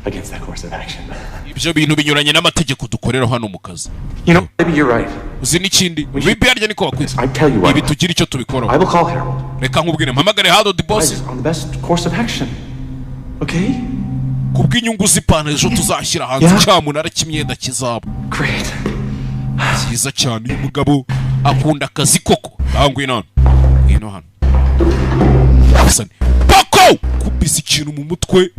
against that course of action. Ibyo bintu binyuranye n'amategeko dukorera hano mu kazi. You know, maybe you're right. Uzi n'ikindi, bibi harya niko bakwita. I tell you what. Ibi tugira icyo tubikoraho. I will call Harold. Reka nkubwire, mpamagare Harold boss. Advise on the best course of action. Okay? Kubw'inyungu z'ipantaro ejo tuzashyira hanze, Yeah. cyamunara cy'imyenda kizaba Great. cyiza cyane. Uyu mugabo akunda akazi koko. Ngaho ngwino hano, ngwino hano. Hasani pako kubisa ikintu mu mutwe,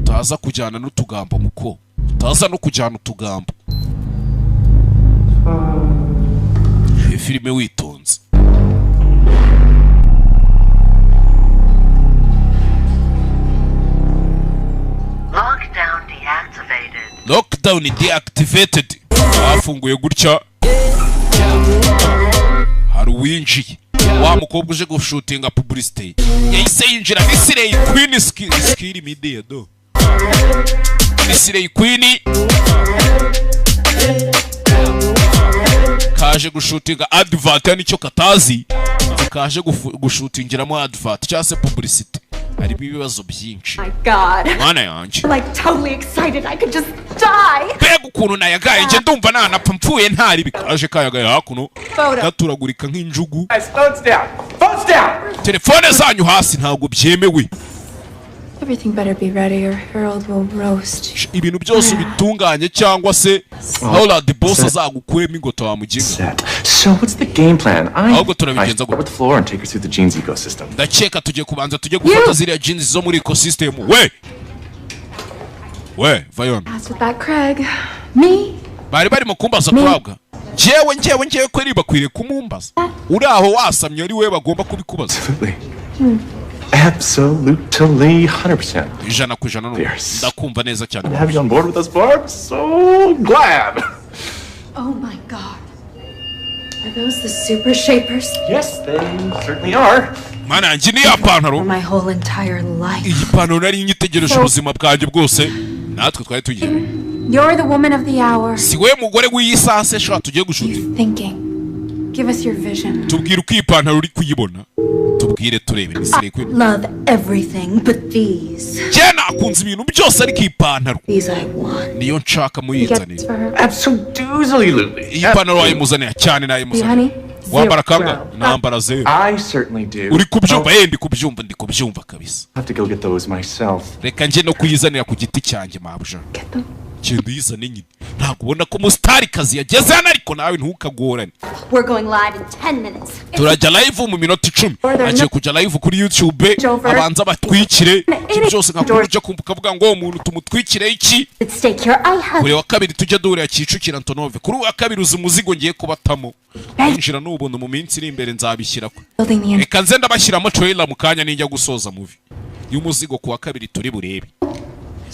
utaza kujyana n'utugambo muko, utaza no kujyana utugambo. Iyi filime witonze. Lockdown deactivated. Lockdown deactivated. Bafunguye gutya, hari uwinjiye, wa mukobwa uje gushootinga publicity yahise yinjira. Ni Slay Queen, skiri media do, ni Slay Queen kaje gushootinga advert. Nicyo katazi, kaje gushootingiramo advert cyangwa se publicity, harimo ibibazo byinshi. My God. Mwana yanjye! Like totally excited. I could just die. Mbega ukuntu nayagaye, njye ndumva nanapfa mpfuye ntari bikaje. Kayagaye hakuno, Photo. gaturagurika nk'injugu. Guys, phones down. Phones down. Telefone zanyu hasi, ntabwo byemewe. Everything better be ready or Harold will roast. Ibintu byose ubitunganye cyangwa se Harold boss azagukuremo ingoto wamuginga. Set. So what's the game plan? I Ahubwo turabigenza I start with the floor and take her through the jeans ecosystem. Ndakeka tugiye kubanza tujye gufata ziriya jeans zo muri ecosystem. We we vayon. Asked with that Craig. Me? Bari barimo kumbaza kurabwa njyewe njyewe njyewe kweri bakwiriye kumumbaza uri aho wasamye ari we bagomba kubikubaza. Absolutely, 100%. 100% n'ubu. Ndakumva neza cyane. To have you on board with us, Barb. So glad. Oh my god. Are those the super shapers? Yes, they certainly are. Mana yanjye, ni ya pantaro. My whole entire life. Iyi pantaro nari nyitegereje ubuzima bwanjye bwose. Natwe twari tugiye. You're the woman of the hour. Si we mugore w'iyi saha se shaka tugiye gushuti. Thinking. Give us your vision. Tubwire uko iyi pantaro uri kuyibona, tubwire turebe ni Slay Queen. Love everything but these. Njye nakunze ibintu byose ariko iyi pantaro These I want. niyo nshaka muyinzanire. Absolutely. Iyi pantaro wayimuzanira cyane nayimuzanira. Honey? Wambara kanga nambara zeru. I certainly do. Uri kubyumva ye? Ndi kubyumva, ndi kubyumva kabisa. Have to go get those myself. Reka njye no kuyizanira ku giti cyanjye mabuja. Genda uyizane nyine, ntabwo ubona ko umustarikazi yageze hano? Ariko nawe ntukagorane. We're going live in 10 minutes. Turajya live mu minota 10. Agiye kujya live kuri YouTube, abanza batwikire ibyo byose nka ujya kumva ukavuga ngo umuntu tumutwikire iki. At stake here, I have Kuri wa kabiri tujya duhurira Kicukiro Antonove. Kuri uwa kabiri uzi umuzigo ngiye kubatamo kwinjira n'ubuntu. Mu minsi iri imbere nzabishyira ko Building the reka nze ndabashyiramo trailer mu kanya ninjya gusoza movie y'umuzigo ku wa kabiri turi burebe.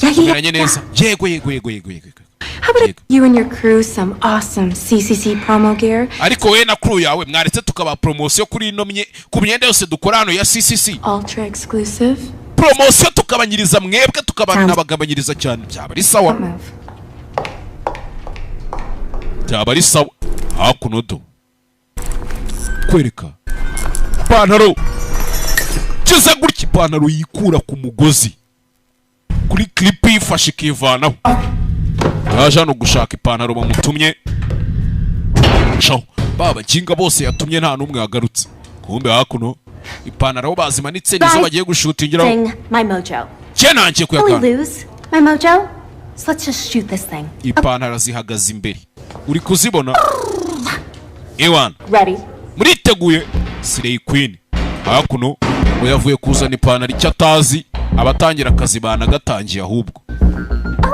Yeah, yeah, Tumeranye neza, yego yego yego yego yego. How about you and your crew some awesome CCC promo gear? Ariko we na crew yawe mwaretse tukaba promosiyo kuri ino mye ku myenda yose dukora hano ya CCC. Ultra exclusive. Promosiyo tukabanyiriza mwebwe, tukabanabagabanyiriza cyane, byaba ari sawa, byaba ari sawa. Hakuno do kwereka ipantaro kiza gutya, ipantaro yikura ku mugozi kuri clip yifashe ikivanaho. Yaje hano gushaka ipantaro bamutumye. Caho ba bakinga bose yatumye nta n'umwe yagarutse. Kumbe hakuno ipantaro aho bazimanitse nizo bagiye gushutingiraho. Thing, my mojo. Cye nanjye Will we kuyakanda. lose my mojo? So let's just shoot this thing. Ipantaro zihagaze imbere, uri kuzibona ewana? Ready? Muriteguye Slay Queen hakuno ngo yavuye kuzana ipantaro, icyo atazi abatangira akazi banagatangiye ahubwo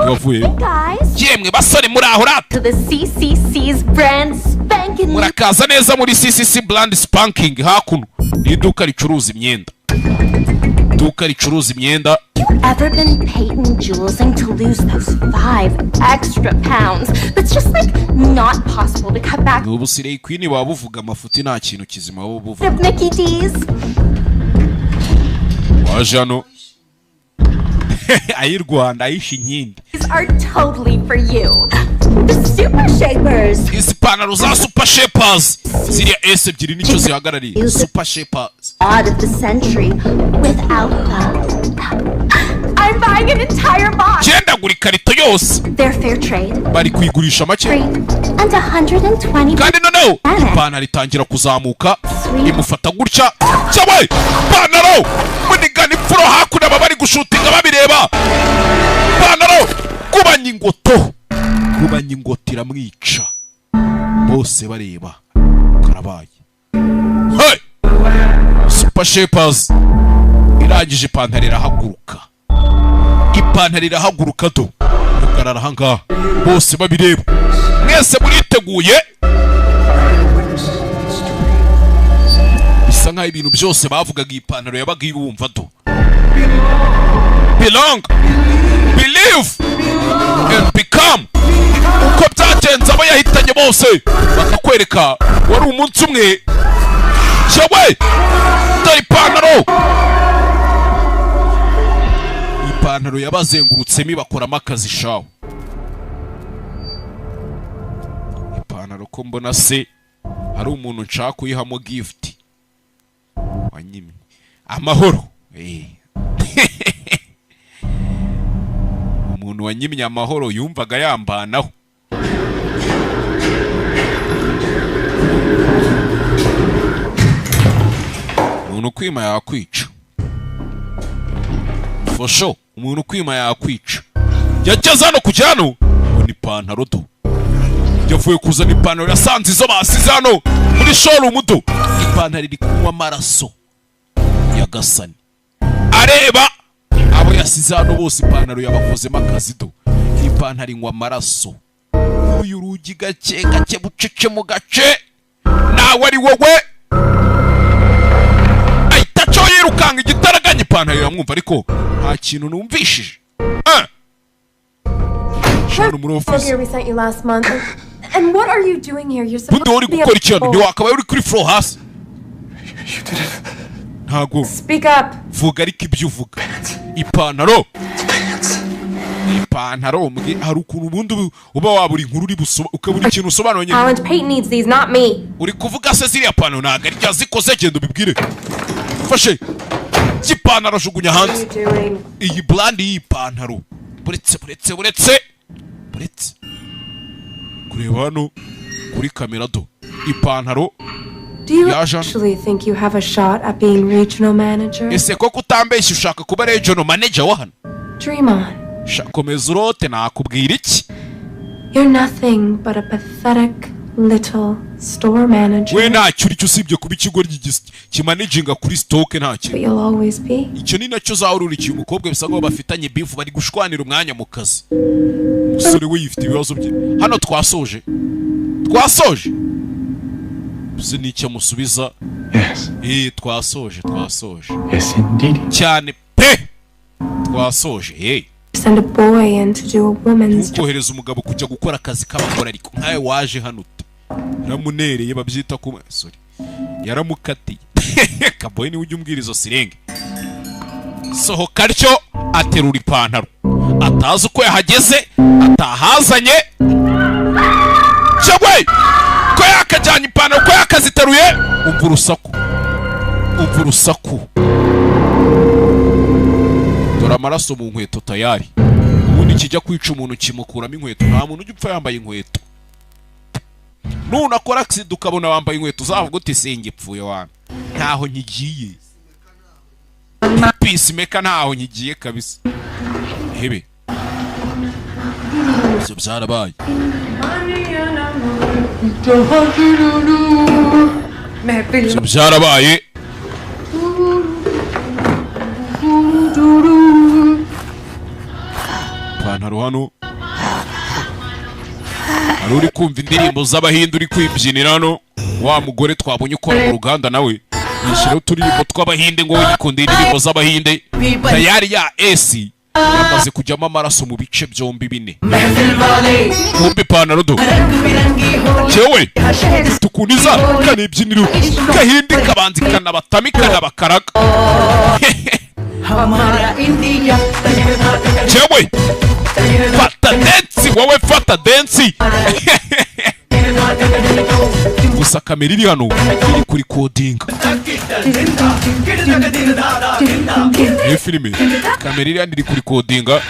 yavuye. Guys, Yemwe basore, muri aho rata? to the CCC's brand spanking new Murakaza neza muri CCC brand spanking. Hakuno ni iduka ricuruza imyenda, iduka ricuruza imyenda. Ever been Peyton Julesing to lose those 5 extra pounds? That's just like not possible to cut back Ni ubu Slay Queen baba buvuga amafuti, nta kintu kizima baba buvuga. of Mickey D's. Waje hano ay'i Rwanda ayishe inkindi. These are totally for you. The Super Shapers. Izi pantaro za Super Shapers, ziriya S ebyiri nicyo zihagarariye, Super Shapers. Odd of the century without the. I'm buying an entire box. Genda ikarito yose. They're fair trade, Bari kuyigurisha make. free, and 120. Kandi noneho ipantaro itangira kuzamuka imufata gutya cyawe ipantaro munigana imfuro. Hakuno aba bari gushutinga babireba. Ipantaro kubanya ingoto, kubanya ingoto iramwica bose bareba. Karabaye. Hey! Super Shapers irangije ipantaro irahaguruka, ipantaro irahaguruka do hagarara ahangaha bose babireba. Mwese muriteguye? Bisa nkaho ibintu byose bavugaga iyi pantaro yabaga ibumva do. Belong, believe and become. Uko byagenze abo yahitanye bose bakakwereka wari umunsi umwe cyawe. Dore ipantaro, ipantaro yabazengurutsemo ibakoramo akazi shawe. Ipantaro ko mbona se hari umuntu nshaka kuyihamo gift wanyimye amahoro. Umuntu wanyimye amahoro yumvaga yambanaho. Umuntu ukwima yakwica. Fosho umuntu ukwima yakwica. Yageze hano, kujya hano ngo ni ipantaro do. Yavuye kuzana ipantaro, yasanze izo basize hano muri showroom do. Ipantaro iri kunywa amaraso ya gasani. Areba abo yasize hano bose, ipantaro yabakozemo akazi do. Ipantaro inywa amaraso. Uyu urugi gake gake, bucece mu gace, nawe ari wowe. Ahita acaho yirukanka igitaraganya. Ipantaro iramwumva, ariko nta kintu numvishije. Ah! Shano muri office. Here we sent you last month. And what are you doing here? You're supposed Bundi wowe uri to be gukora iki hano? a Ntiwakabaye uri kuri floor hasi? Ntago. Speak up. Vuga ariko ibyo uvuga. Ipantaro, ipantaro hari ukuntu ubundi uba wabura inkuru uri busoba, ukabura ikintu usobanura nyine. Alan Payton needs these, not me. Uri kuvuga se ziriya pantaro ntabwo ari zikoze? Genda ubibwire. Fashe cy'ipantaro ajugunya hanze. What are you doing? Iyi brand y'iyi pantaro. Buretse, buretse, buretse, buretse kureba hano kuri kamera do. Ipantaro. Do you Yaje hano. actually think you have a shot at being regional manager? Ese koko utambeshye ushaka kuba regional manager wa hano? Dream on. Sha, komeza urote, nakubwira iki? You're nothing but a pathetic little store manager. We ntacyo uri cyo usibye kuba ikigo kimanaginga kuri stock, nta But kintu. you'll always be. Icyo ni nacyo uzahora. Umukobwa bisa nkaho bafitanye beef, bari gushwanira umwanya mu kazi. Umusore we yifite ibibazo bye hano. Twasoje, twasoje. Uzi n'icyo amusubiza? Yes. Eh, twasoje, twasoje. Yes, indeed. Cyane pe, twasoje, hey. Send a boy in to do a woman's job. Ntukohereza umugabo kujya gukora akazi k'abagore, ariko nkawe waje hano ute? Yaramunereye, babyita ku, sorry, yaramukatiye. Kaboyi niwe ujya umbwira izo sirenge. Sohoka atyo, aterura ipantaro atazi uko yahageze, atahazanye cyangwa ko yakajyanye ipantaro, ko yakaziteruye. Umva urusaku, umva urusaku. Dore amaraso mu nkweto tayari. Ubundi kijya kwica umuntu kimukuramo inkweto. Nta muntu ujya upfa yambaye inkweto. Nunakora accident ukabona wambaye inkweto, uzavuga uti: "Singipfuye wana, ntaho nkigiye." Peacemaker, ntaho nkigiye kabisa. Hebe ibyo byarabaye. Ibyo byarabaye. Ipantaro hano, hari uri kumva indirimbo z'abahinde, uri kwibyinira hano. Wa mugore twabonye ukora mu ruganda nawe yishyiraho uturirimbo tw'abahinde, ngo yikundira indirimbo z'abahinde. Tayari ya esi yamaze kujyamo amaraso mu bice byombi bine. Kumva ipantaro do cyewe tukuniza kanibyinira gahinde, kabanza ikanabatama, ikanabakaraga. Cyewe fata dance, wowe fata dance. Gusa kamera iri hano iri kuri kodinga iyo filime. Kamera iri hano iri kuri kodinga.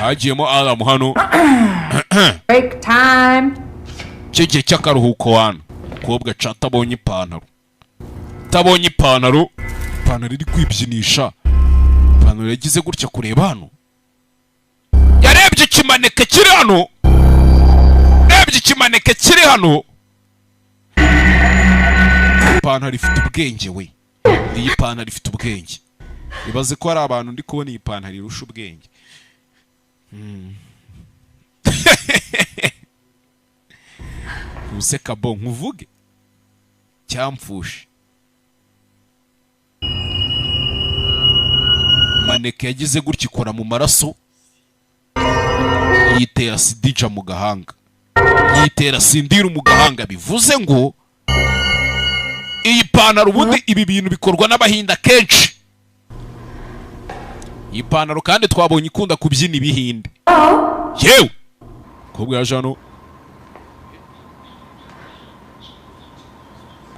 Hagiyemo alamu hano. Break time. Cyo gihe cy'akaruhuko wana. Umukobwa ca atabonye ipantaro, atabonye ipantaro, ipantaro iri kwibyinisha. Ipantaro yagize gutya kureba hano, yarebye ikimaneke kiri hano, yarebye ikimaneke kiri hano. Ipantaro ifite ubwenge we, iyi pantaro ifite ubwenge. Ibaze ko hari abantu ndi kubona iyi pantaro irusha ubwenge. Useka bo nkuvuge cyamfushe. Maneke yagize gutya ikora mu maraso, yitera sidija mu gahanga, yitera sindiru mu gahanga. Bivuze ngo iyi pantaro, ubundi ibi bintu bikorwa n'abahinda kenshi. Iyi pantaro kandi twabonye ikunda kubyina ibihinde. Yewe kobwa yaje hano.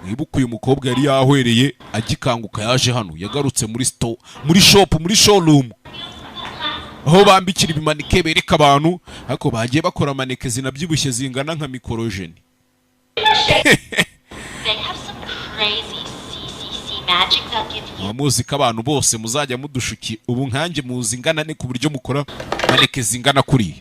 Mwibuke uyu mukobwa yari yahwereye agikanguka, yaje hano, yagarutse muri store, muri shop, muri showroom aho bambikira ibimanike bereka abantu, ariko bagiye bakora maneke zinabyibushye zingana nka mikorojeni. They have some crazy CCC magic they'll give you. Muba muzi ko abantu bose muzajya mudushuki. Ubu nkanjye muzi ingana ne ku buryo mukora maneke zingana kuriya,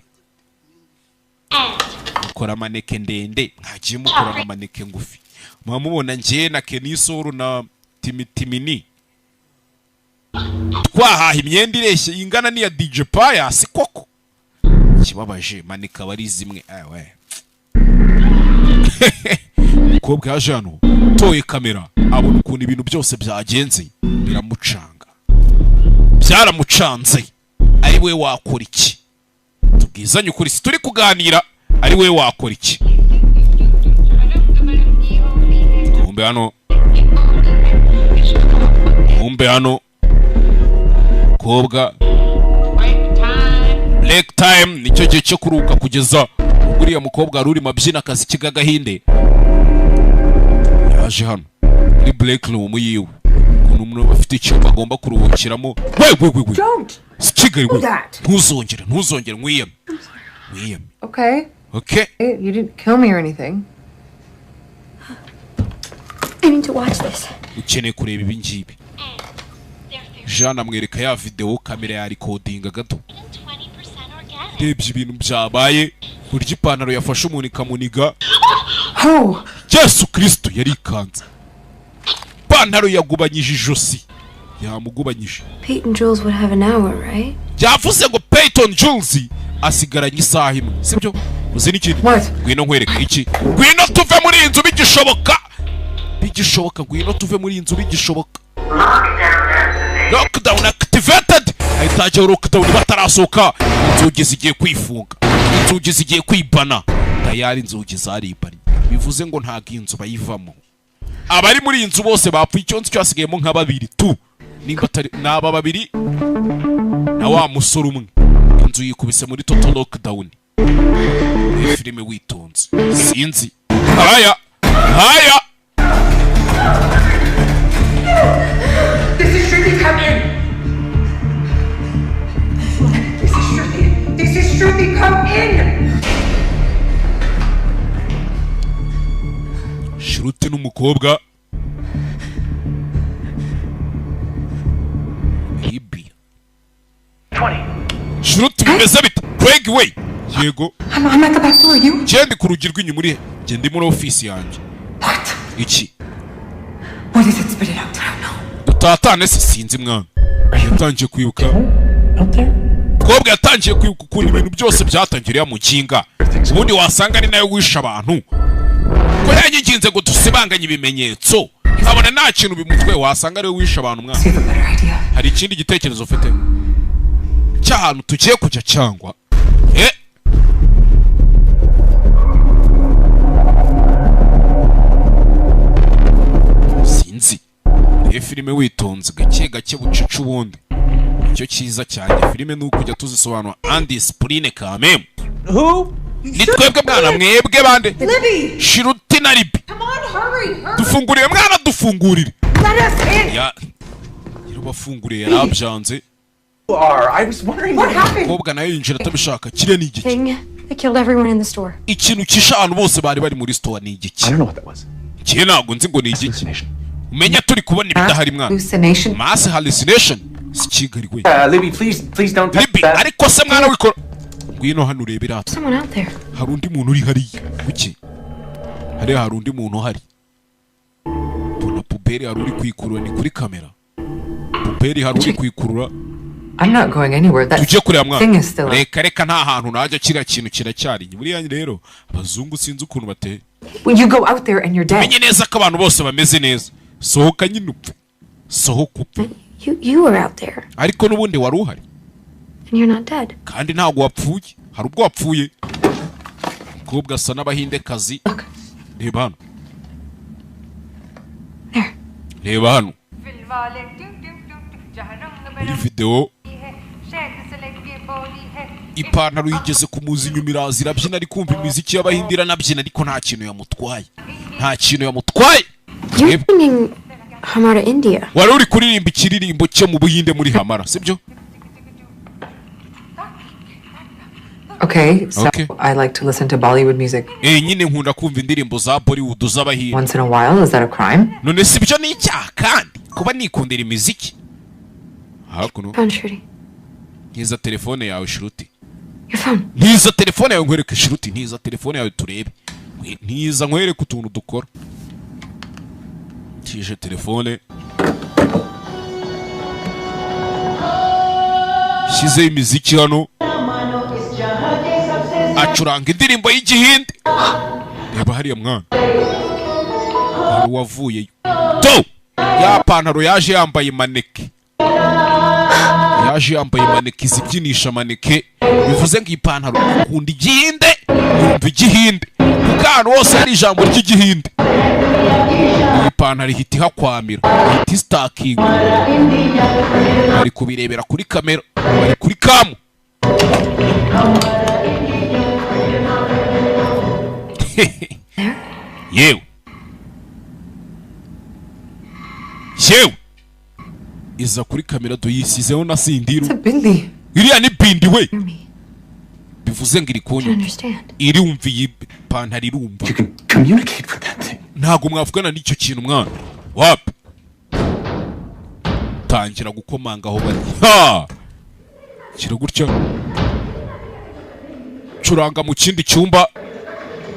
mukora maneke ndende, mwagiye mukora na maneke ngufi. Muba mubona njye na Kenisoro na Timitimini twahaha imyenda ireshya ingana n'iya DJ Pius koko? Ikibabaje, maneke aba ari zimwe. Ewe, umukobwa yaje hano, toye kamera, abona ukuntu ibintu byose byagenze, biramucanga, byaramucanze. Ari we wakora iki? Tubwizanye ukuri, si turi kuganira? Ari we wakora iki? Kumbe hano, kumbe hano mukobwa, break time, nicyo gihe cyo kuruhuka, kugeza ubwo uriya mukobwa wari urimo abyina akazi k'agahinde yaje hano muri break room yiwe. Ukuntu umuntu afite icyumba agomba kuruhukiramo. We we we we! Don't! Si Kigali we! Do that. Ntuzongere, ntuzongere, nkwiyame, nkwiyame. Okay. Okay. You didn't kill me or anything. I need to watch this. Ukeneye kureba ibi ngibi. Jean amwereka ya videwo, kamera ya recordinga gato. Rebye ibintu byabaye, kurya ipantaro yafashe umuntu ikamuniga. Yesu Kristo, yarikanze! Ipantaro yagubanyije ijosi, yamugubanyije. Peyton Jules would have an hour, right? Byavuze ngo Peyton Jules asigaranye isaha imwe, sibyo? Uzi n'ikindi? Ngwino nkwereke iki. Ngwino tuve muri iyi nzu bigishoboka, bigishoboka. Ngwino tuve muri iyi nzu bigishoboka. Lockdown activated, ahita hajyaho lockdown. Batarasohoka, inzugi zigiye kwifunga, inzugi zigiye kwibana. Tayari inzugi zaribanye, bivuze ngo ntabwo iyi nzu bayivamo. Abari muri iyi nzu bose bapfuye. Icyo nzi cyo, hasigayemo nka babiri tu, nimba atari ni aba babiri na wa musore umwe. Inzu yikubise muri total lockdown. Iyi filime witonze, sinzi haya haya. This is Shruti, come in. This is Shruti. This is Shruti, come in. Shruti n'umukobwa Libya. Shruti, bimeze bite? Craig we, yego. I'm at the back door. You? Genda ku rugi rw'inyuma. Uri he? Genda muri ofisi yanjye. Iki? What is it? Spit it out. I don't know. Dutatane se? Sinzi mwana. Yatangiye kwibuka, mukobwa yatangiye kwibuka ukuntu ibintu byose byatangiriye mu kinga. Ubundi wasanga ari nawe wishe abantu, ko yanyiginze ngo dusibanganye ibimenyetso, nkabona nta kintu bimutwe. Wasanga ariwe wishe abantu. Mwana, hari ikindi gitekerezo ufite cy'ahantu tugiye kujya cyangwa eh? Sinzi. Reba filime witonze, gake gake, bucece. Ubundi icyo cyiza cyane filime ni ukujya tuzisobanura andisipurine kamemu. Who? Ni twebwe mwana. Mwebwe bande? Libby! Shruti na Libi. Come on, hurry, hurry. Dufungurire mwana, dufungurire. Let us in. Ya yarabafunguriye, yarabyanze. You are. I was wondering What happened? Umukobwa nawe yinjira atabishaka. Kiriya ni igiki? Thing that killed everyone in the store. Ikintu kishe abantu bose bari bari muri store ni igiki? I don't know what that was. Njye ntabwo nzi ngo ni igiki. Umenya turi kubona ibidahari mwana. Hallucination. Mass hallucination, si Kigali we. Libby, please, please don't touch Libby that. Ariko se mwana wikora, ngwino hano urebe rata. Someone out there. Hari undi muntu uri hariya. Kuki hariya hari undi muntu uhari? Mbona puberi hari uri kwikurura, ni kuri kamera. Puberi hari uri kwikurura. I'm not going anywhere. That Tujye kureba mwana. thing is still up. Reka reka, nta hantu najya, kiriya kintu kiracyari. Buriya rero abazungu sinzi ukuntu bateye. When you go out there and you're dead. Menye neza ko abantu bose bameze neza. Sohoka nyine upfe, sohoka upfe. You were out there Ariko n'ubundi wari uhari. and you're not dead. Kandi ntabwo wapfuye. Hari ubwo wapfuye? Umukobwa asa n'abahindekazi. Reba hano, reba hano muri videwo. Ipantaro yigeze kumuza inyuma, iraza irabyina, ari kumva imiziki y'abahindi, iranabyina, ariko nta kintu yamutwaye, nta kintu yamutwaye. You're singing Hamara India. Wari uri kuririmba ikiririmbo cyo mu Buhinde muri Hamara, sibyo? Okay, so Okay. I like to listen to Bollywood music Eh, nyine nkunda kumva indirimbo za Bollywood z'abahinde. once in a while. Is that a crime? None si byo ni icyaha kandi? Kuba nikundira imiziki hakuno. Phone, Shruti. Ntiza telefone yawe, Shruti. Your phone. Ntiza telefone yawe nkwereke, Shruti. Ntiza telefone yawe turebe. Ntiza nkwereke utuntu dukora. Tije telefone, shyizeho imiziki hano, acuranga indirimbo y'igihinde. Reba hariya mwana, hari uwavuyeyo do ya pantaro. Yaje yambaye maneke, yaje yambaye maneke izibyinisha maneke. Bivuze ngo iyi pantaro ikunda igihinde, yumva igihinde, kuko ahantu hose hari ijambo ry'igihinde iyi pantaro ihita ihakwamira, ihita isitakinga. Bari kubirebera kuri kamera, bari kuri cam. Yewe yewe, iza kuri kamera duyisizeho na sindiru. Bindi. Iriya ni bindi we, bivuze ngo iri kunywa. Understand. Irumva iyi pantaro, irumva. Ntabwo mwavugana n'icyo kintu mwana, wapi. Tangira gukomanga aho bari. Ha, kira gutya, curanga mu kindi cyumba.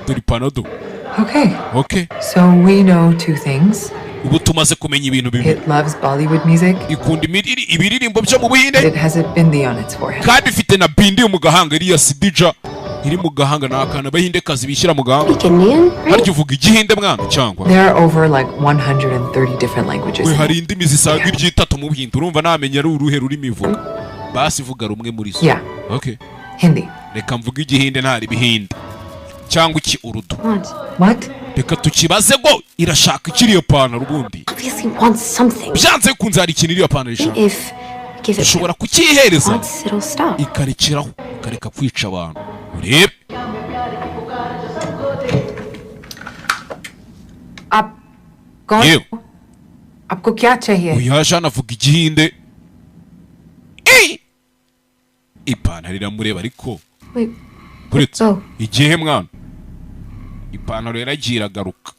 Dore ipantaro. Okay. Okay. So we know two things. Ubu tumaze kumenya ibintu bibiri. It loves Bollywood music. Ikunda ibiririmbo byo mu Buhinde. It has a bindi on its forehead. Kandi ifite na bindi mu gahanga. Iriya sidija iri mu gahanga ni akantu abahindekazi bishyira mu gahanga. Harya uvuga igihinde mwana cyangwa? There are over like 130 different languages. We, hari indimi zisaga iryitatu mu Buhinde. Urumva namenya ari uruhe rurimi ivuga? Basi vuga rumwe muri zo. Yeah. Okay. Hindi. Reka mvuge igihinde, ntari ibihinde cyangwa iki Urudu. What? Reka tukibaze ngo irashaka ikiri iyo pantaro ubundi. Obviously wants something. Byanze bikunze hari ikintu iriya pantaro ishaka. If we give it Ushobora kucyihereza wants, it'll stop. ikarekeraho, ikareka kwica abantu. Urebe. आप कौन? Yewe. आपको क्या चाहिए? Uyu yaje hano avuga igihinde. Ey! Ipantaro iramureba ariko. Wait. Uretse igihe mwana, ipantaro yaragiye iragaruka,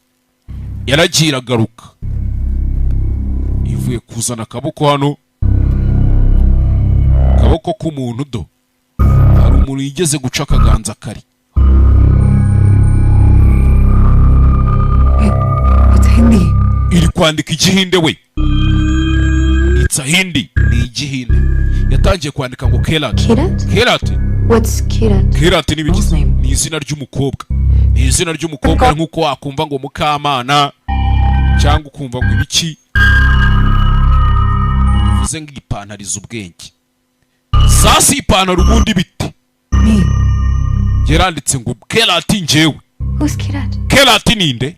yaragiye iragaruka, ivuye kuzana akaboko hano, akaboko k'umuntu. Do, hari umuntu yigeze guca akaganza kari. It's Hindi. Iri kwandika igihinde we. It's a Hindi, ni igihinde. Yatangiye kwandika ngo Kerat. Kirat? Kerat. What's Kirat? Kerat ni ibiki? Ni izina ry'umukobwa, ni izina ry'umukobwa nk'uko wakumva ngo Mukamana cyangwa ukumva ngo ibiki. Bivuze ngo ipantaro izi ubwenge. Sasa ipantaro ubundi biti yaranditse ngo Kerat njyewe. Who's Kirat? Kerat ninde?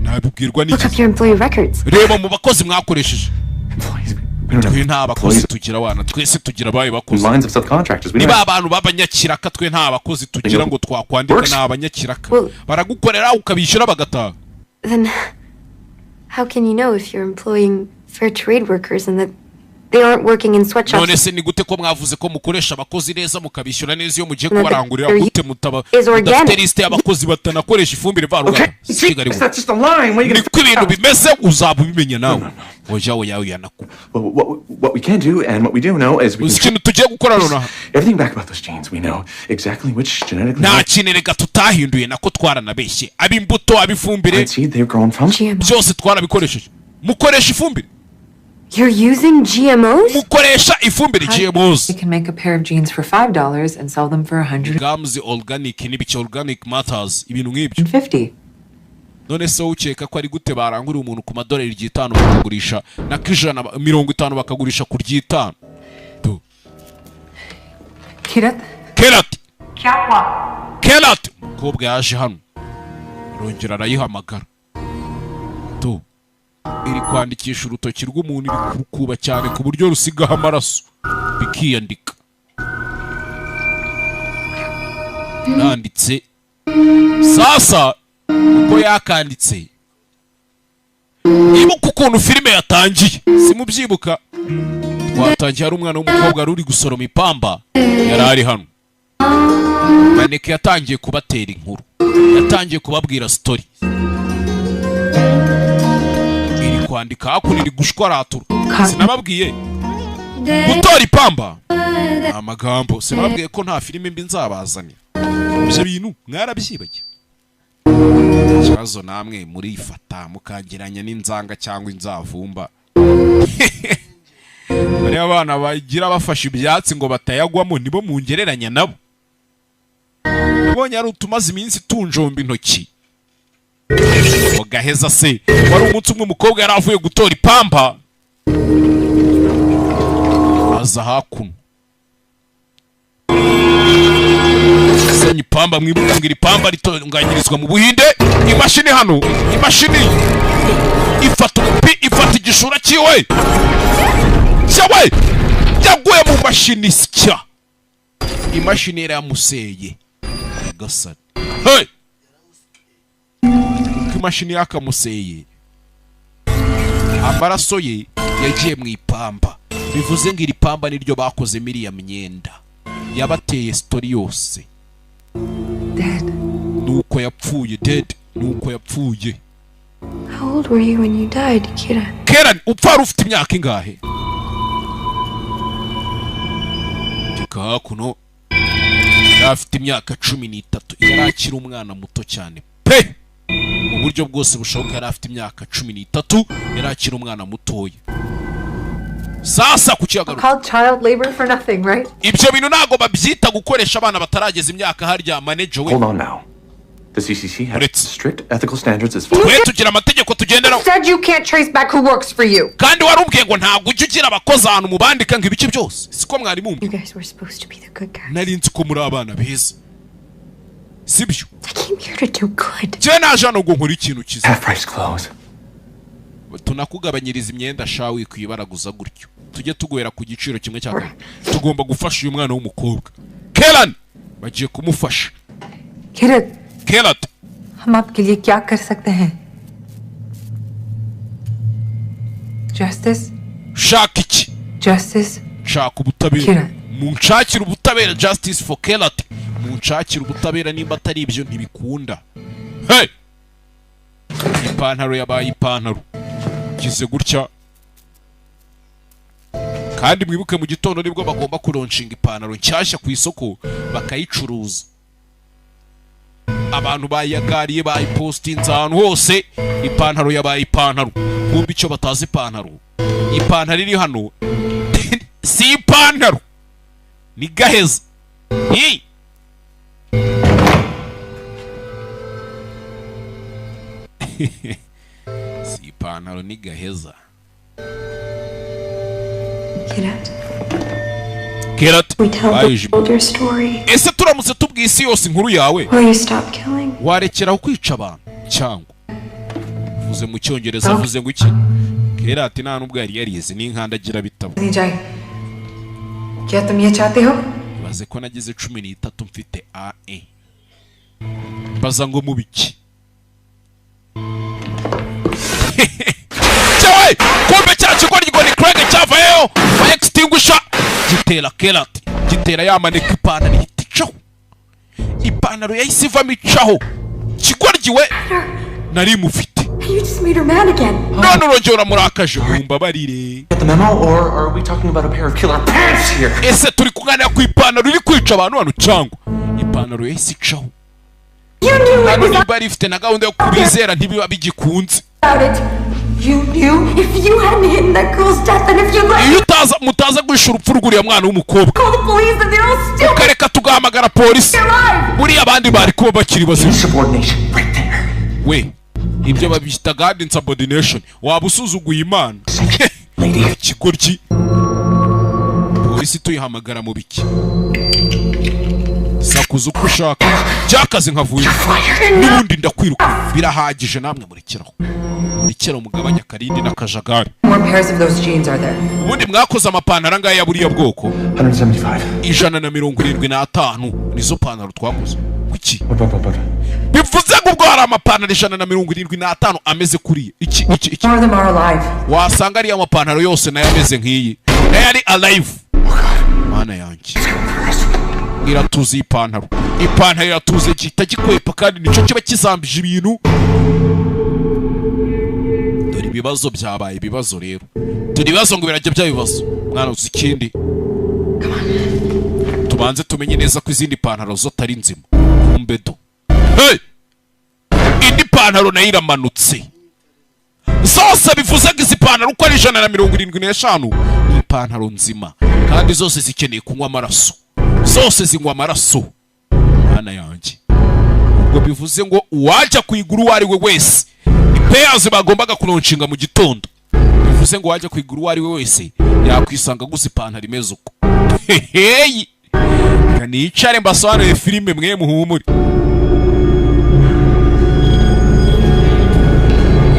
Nabibwirwa Look n'iki? up your employee records. Reba mu bakozi mwakoresheje. Twe nta bakozi tugira wana, twese tugira abaye bakozi. Lines of subcontractors. We Niba don't abantu b'abanyakiraka, twe nta bakozi tugira ngo twakwandika, ni abanyakiraka, baragukorera ukabishyura bagataha. Then how can you know if you're employing fair trade workers and that they aren't working in sweatshops? None se ni gute ko mwavuze ko mukoresha abakozi neza, mukabishyura neza, iyo mugiye kubarangurira, gute mutaba Is organic. mudafite lisite y'abakozi batanakoresha ifumbire mvaruganda? Kigali That's just a line. What are you gonna niko ibintu bimeze, uzaba ubimenya nawe. Oya oya oya, nako. Well, what we can do and what we do know is we Uzi can ikintu tugiye gukora nonaha? everything back about those genes. We know exactly which genetically Nta kintu reka tutahinduye, nako twaranabeshye, ab'imbuto, ab'ifumbire, seed they've grown from. byose twarabikoresheje. Mukoresha ifumbire. You're using GMOs? Mukoresha ifumbire GMOs. We can make a pair of jeans for $5 and sell them for 150. Gams organic n'ibiki, organic matters, ibintu nk'ibyo. None se wowe ukeka ko ari gute barangurira umuntu ku madolari 5 bakagurisha na k'150, bakagurisha ku ry'itanu? Kirat? Kerat, Kerat! Umukobwa yaje hano arongera arayihamagara. Tu iri kwandikisha urutoki rw'umuntu, iri kurukuba cyane ku buryo rusigaho amaraso bikiyandika. Nanditse sasa uko yakanditse. Ibuka ukuntu filime yatangiye, simubyibuka? Twatangiye hari umwana w'umukobwa wari uri gusoroma ipamba, yari ari hano. Maneke yatangiye kubatera inkuru, yatangiye kubabwira story. Iri Kwandika hakuno iri gushwaratura. Sinababwiye gutora ipamba amagambo? Sinababwiye ko nta filime mbi nzabazanira? Ibyo bintu mwarabyibagiwe. Ikibazo namwe murifata mukageranya n'inzanga cyangwa inzavumba. Bariya abana bagira bafashe ibyatsi ngo batayagwamo, nibo mungereranya nabo. Nabonye ari utumaze iminsi tunjomba intoki gaheza. Se wari umunsi umwe umukobwa yari avuye gutora ipamba, aza hakuno senya ipamba. Mwibuka ngo iri pamba ritunganyirizwa mu Buhinde. Imashini hano, imashini ifata umupi, ifata igishura cyiwe cyawe, yaguye mu mashini sya, imashini yaramuseye. Nyagasani, hey! Kuko imashini yakamuseye, amaraso ye yagiye mu ipamba. Bivuze ngo iri pamba niryo bakozemo iriya myenda yabateye. Story yose nuko yapfuye, dead, nuko yapfuye. How old were you when you died, Kira? Kera upfa wari ufite imyaka ingahe? Tika hakuno, yari afite imyaka 13, yari akiri umwana muto cyane pe, mu buryo bwose bushoboka. Yari afite imyaka 13, yari akiri umwana mutoya. Sasa ku kiyagaruka. Called child labor for nothing, right? Ibyo bintu ntabwo babyita gukoresha abana batarageza imyaka harya, manager we? Hold on now. The CCC has strict ethical standards as far Twe tugira amategeko tugenderaho. Said you can't trace back who works for you. Kandi warubwiye ngo ntabwo ujya ugira abakozi ahantu mubandika ngo ibice byose, siko mwari mumbi? You guys were supposed to be the good guys. Nari nzi ko muri abana beza, sibyo? I came here to do good. Njyewe naje hano ngo nkore ikintu cyiza. Half price clothes. Tunakugabanyiriza imyenda sha, wikwibaraguza gutyo, tujye tuguhera ku giciro kimwe cya kabiri. Tugomba gufasha uyu mwana w'umukobwa Keran, bagiye kumufasha. Kirat, Kerat, हम आपके लिए क्या कर सकते हैं? Justice, shaka iki? Justice. Shaka ubutabera. Kerat. Munshakire ubutabera, justice for Kerat, munshakire ubutabera. Nimba atari ibyo ntibikunda. Hey, ipantaro yabaye ipantaro gize gutya. Kandi mwibuke mu gitondo nibwo bagomba kulaunchinga ipantaro nshyashya ku isoko bakayicuruza. Abantu bayagariye, bayipostinze ahantu hose. Ipantaro yabaye ipantaro. Kumva icyo batazi, ipantaro iri hano si ipantaro, ni gaheza. Hi! Si ipantaro, ni gaheza. Kirat, Kerat, we tell the bayijimye. world your story. Ese turamutse tubwiye isi yose inkuru yawe, Will you stop killing? warekeraho kwica abantu? Cyangwa vuze mu Cyongereza, avuze ngo iki? Kerat nta nubwo yari yarize, n'inkandagira bitabo. नहीं जाए। क्या तुम ये चाहते हो? Baze ko nagize 13 mfite ae, mbaza ngo mu biki cyawe? Kumbe cya kigoryi ngo ni Craig cyavayeyo, fire extinguisher gitera Kerat, gitera yamaneka, ipantaro ihita icaho. Ipantaro yahise ivamo icaho. Kigoryi we, nari mufite. You just made her mad again. None urongera uramurakaje, mumbabarire. Get the memo, or are we talking about a pair of killer pants here? Ese turi kuganira ku ipantaro iri kwica abantu hano, cyangwa? Ipantaro yahise icaho. Hano niba yari ifite na gahunda yo kubizera, ntibiba bigikunze. About it. You knew if you hadn't hidden that girl's death and if you let Iyo utaza, mutaza guhisha urupfu rw'uriya mwana w'umukobwa, call the police and they're all still ukareka tugahamagara polisi, buriya abandi bari kuba bakiri bazima. We, ibyo babyita God insubordination, waba usuzuguye Imana. Ikigoryi, polisi tuyihamagara mu biki? Sakuza uko ushaka byakaze nkavuye n'ubundi ndakwiruka. Birahagije namwe, murekeraho, murekeraho, mugabanya akarindi n'akajagari. More pairs of those jeans are there? Ubundi mwakoze amapantaro angahe ya buriya bwoko? 175. 175 nizo pantaro twakoze. Kuki bivuze ngo ubwo hari amapantaro 175 ameze kuriya? Iki iki iki More of them are alive. Wasanga ariya mapantaro yose nayo ameze nk'iyi, nayo ari alive. Mana yanjye, iratuze iyi pantaro, ipantaro iratuze, gihita gikwepa kandi nicyo kiba kizambije ibintu. Dore Ibibazo byabaye ibibazo rero, turi ibibazo ngo birajya bya bibazo. Mwana, uzi ikindi? Tubanze tumenye neza ko izindi pantaro zo atari nzima. Kumbe do, hey! Indi pantaro nayo iramanutse zose. Bivuze ngo izi pantaro uko ari 175 ni ipantaro nzima, kandi zose zikeneye kunywa amaraso, zose zinywa amaraso. Mwana yanjye, ubwo bivuze ngo uwajya kuyigura uwo ari we wese, ni pairs bagombaga kulaunchinga mu gitondo, bivuze ngo uwajya kuyigura uwo ari we wese yakwisanga aguze ipantaro imeze uko. Heheyi, reka nicare mbasobanurire filime, mwe muhumure.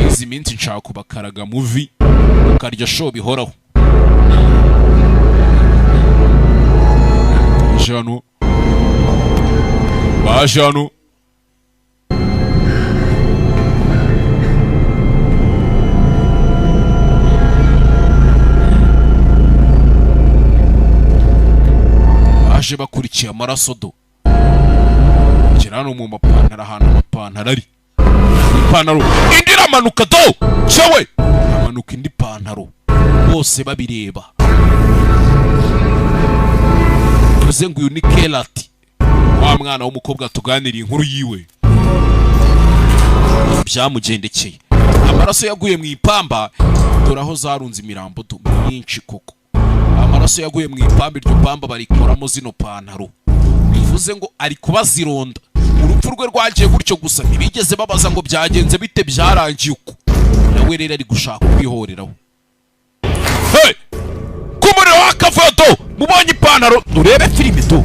Izi minsi nshaka kubakaraga movie, mukarya show bihoraho. Baje hano, baje hano. Baje bakurikiye amaraso do. Gera hano mu mapantaro, ahantu amapantaro ari, ipantaro indi iramanuka do. Cyewe amanuka indi pantaro, bose babireba. Bivuze ngo uyu ni Kerati, wa mwana w'umukobwa tuganiriye inkuru yiwe byamugendekeye. Amaraso yaguye mu ipamba, dore aho zarunze imirambo do, myinshi koko. Amaraso yaguye mu ipamba, iryo pamba barikoramo zino pantaro. Bivuze ngo ari kubazironda. Urupfu rwe rwagiye gutyo gusa, ntibigeze babaza ngo byagenze bite, byarangiye uko. Nawe rero ari gushaka kwihoreraho. Hey! Kumuriro wakavuyo do, mubonye ipantaro, urebe filime do.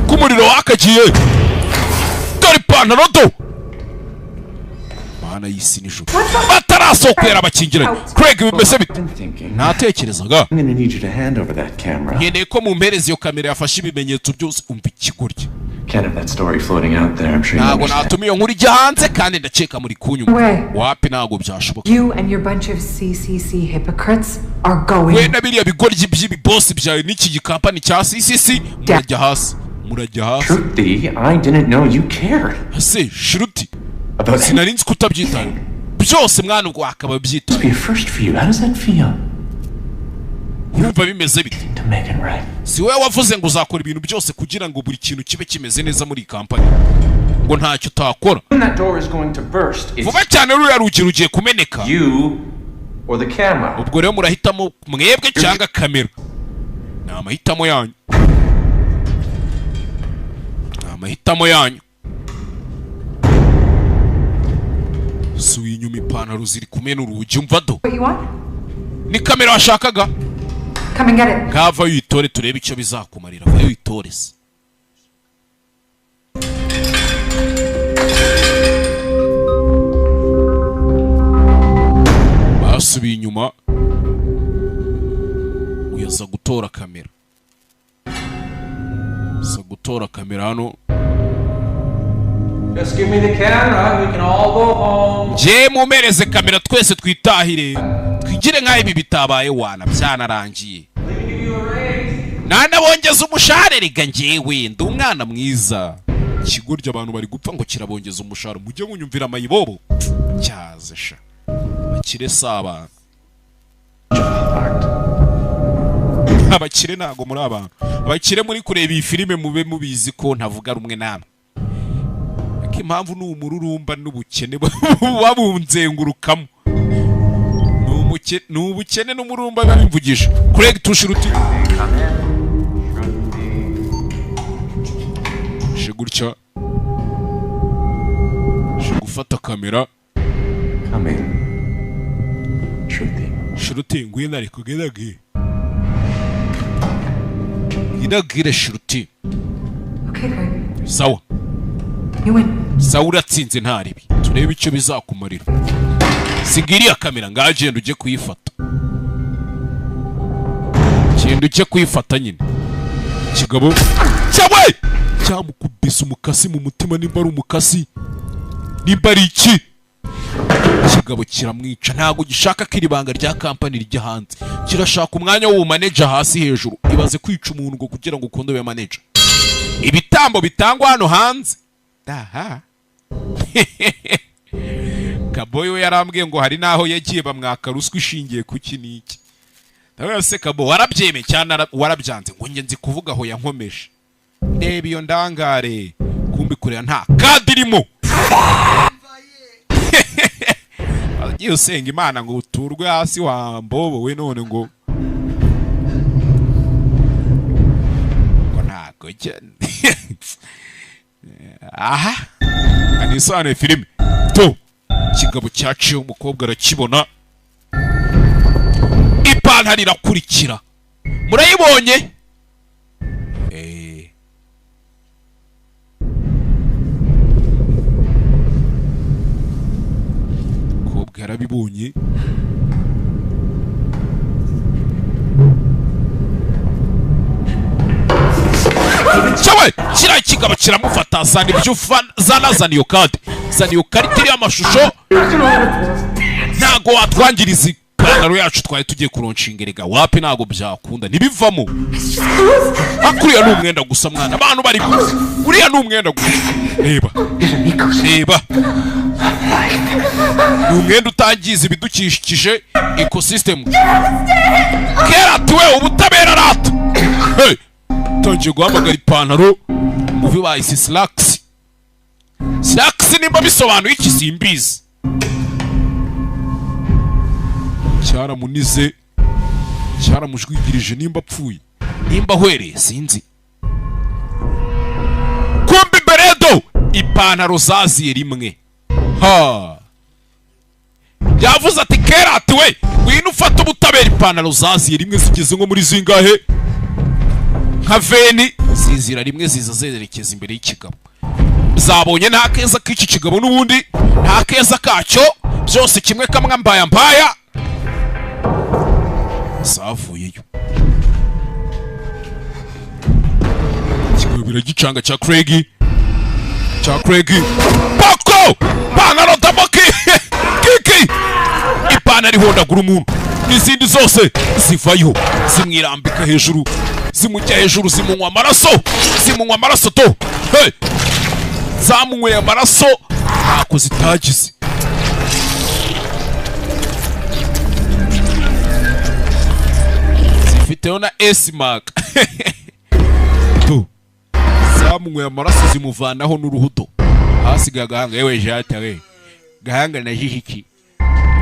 Kumuriro wakagiye, dore ipantaro do. Mana y'isi n'ijuru, batarasohokera abakingiranye. Craig, bimeze bite? Natekerezaga I'm gonna need you to hand over that camera. Nkeneye ko mumpereza iyo kamera yafashe ibimenyetso byose. Umva ikigoryi. Can't have that story floating out there. I'm sure you Ntabwo understand. natuma iyo nkuru ijya hanze, kandi ndakeka muri kunyuma. We. Wapi, ntabwo byashoboka. You and your bunch of CCC hypocrites are going We na biriya bigoryi by'ibibosi byawe n'iki gikampani cya CCC murajya hasi, murajya hasi. Shruti, I didn't know you cared. Ese Shruti, About sinari nzi ko utabyitaye byose mwana, ubwo wakaba byitaye. Be a first for you. How does that feel? Urumva bimeze bite? To make it right. Si wowe wavuze ngo uzakora ibintu byose kugira ngo buri kintu kibe kimeze neza muri iyi kampani, ngo ntacyo utakora? When that door is going to burst, it's Vuba cyane ruriya rugi rugiye kumeneka. you or the camera. Ubwo rero murahitamo, mwebwe cyangwa kamera. Ni amahitamo yanyu, ni amahitamo yanyu. Suye inyuma, ipantaro ziri kumena urugi. Umva do. What you want? Ni kamera washakaga? Come and get it. Ngava uyitore, turebe icyo bizakumarira. Vayo uyitore se. Basubiye inyuma, uyaza gutora kamera, aza gutora kamera hano. Just give me the camera. We can all go home. Njye mumpereze kamera, twese twitahire, twigire nk'aho ibi bitabaye. Wana, byanarangiye, nanabongeza umushahara. Rega njyewe ndi umwana mwiza. Ikigoryi, abantu bari gupfa ngo kirabongeza umushahara. Mujye munyumvira amayibobo cyaze sha. Abakire si abantu, abakire ntabwo muri abantu. Abakire muri kureba iyi filime, mube mubizi ko ntavuga rumwe namwe, ariko impamvu ni umururumba n'ubukene buba bunzengurukamo. Ni ubukene n'umururumba biba bimvugisha. Craig Tushiruti je gutya, je gufata kamera. Come in. Shruti. Shruti, ngwino. Ariko ngwino, ngwino Shruti. Okay, Craig. Sawa. You win. Sawa, uratsinze, ntaribi turebe icyo bizakumarira. Siga iriya kamera ngaho, genda ujye kuyifata, genda ujye kuyifata nyine. Kigabo cyawe cyamukubise umukasi mu mutima, nimba ari umukasi, nimba ari iki, kigabo kiramwica. Ntabwo gishaka ko iri banga rya kampani rijya hanze, kirashaka umwanya w'ubumaneja hasi hejuru. Ibaze kwica umuntu ngo kugira ngo ukunde ube manager. Ibitambo bitangwa hano hanze aha. Kaboyi we yarambwiye ngo hari naho yagiye bamwaka ruswa ishingiye ku iki n'iki. Ndavuga se Kabo warabyemeye cyane warabyanze? Ngo njye nzi kuvuga aho yankomeje. Reba iyo ndangare, kumbi kureba nta kadi irimo. Agiye usenga Imana ngo uturwe hasi wa mbobo we, none ngo ntago. Aha anisobanuye filime to ikigabo cyaciye, umukobwa arakibona, ipantaro irakurikira, murayibonye. Umukobwa yarabibonye, cyawe kiriya kigabo kiramufata, zana ibyo zana iyo kadi, zana iyo karita iriho amashusho, ntago watwangiriza ipantaro yacu twari tugiye kuronshinga. Erega wapi, ntago byakunda, ntibivamo. Akuriya ni umwenda gusa mwana, abantu bari uriya ni umwenda gusa. Reba reba, ni umwenda utangiza ibidukikije, ecosystem. Kera tuwe ubutabera rata. Hey, tangiye guhamagara ipantaro muvi bayise slacks. Slacks nimba bisobanuye iki simbizi. Cyaramunize, cyaramujwigirije, nimba apfuye nimba ahwereye sinzi. Kumbi beredo ipantaro zaziye rimwe. Ha, yavuze ati kera ati we ngwino ufate ubutabera. Ipantaro zaziye rimwe zigeze nko muri zingahe nka veni, zizira rimwe ziza zerekeza imbere y'ikigabo. Zabonye nta keza k'iki kigabo n'ubundi nta keza kacyo, byose kimwe kamwe mbaya mbaya. Zavuyeyo ikigabo gicanga cya Craig, cya Craig pako pantaro taboki kiki, ipantaro ihondagura umuntu n'izindi zose zivayo, zimwirambika hejuru, zimujya hejuru, zimunywa amaraso, zimunywa amaraso to. Hey, zamunyweye amaraso ntako zitagize. Zifiteho na S-mark to, zamunyweye amaraso zimuvanaho n'uruhudo. Hasigaye agahanga, yewe jata we gahanga na jihiki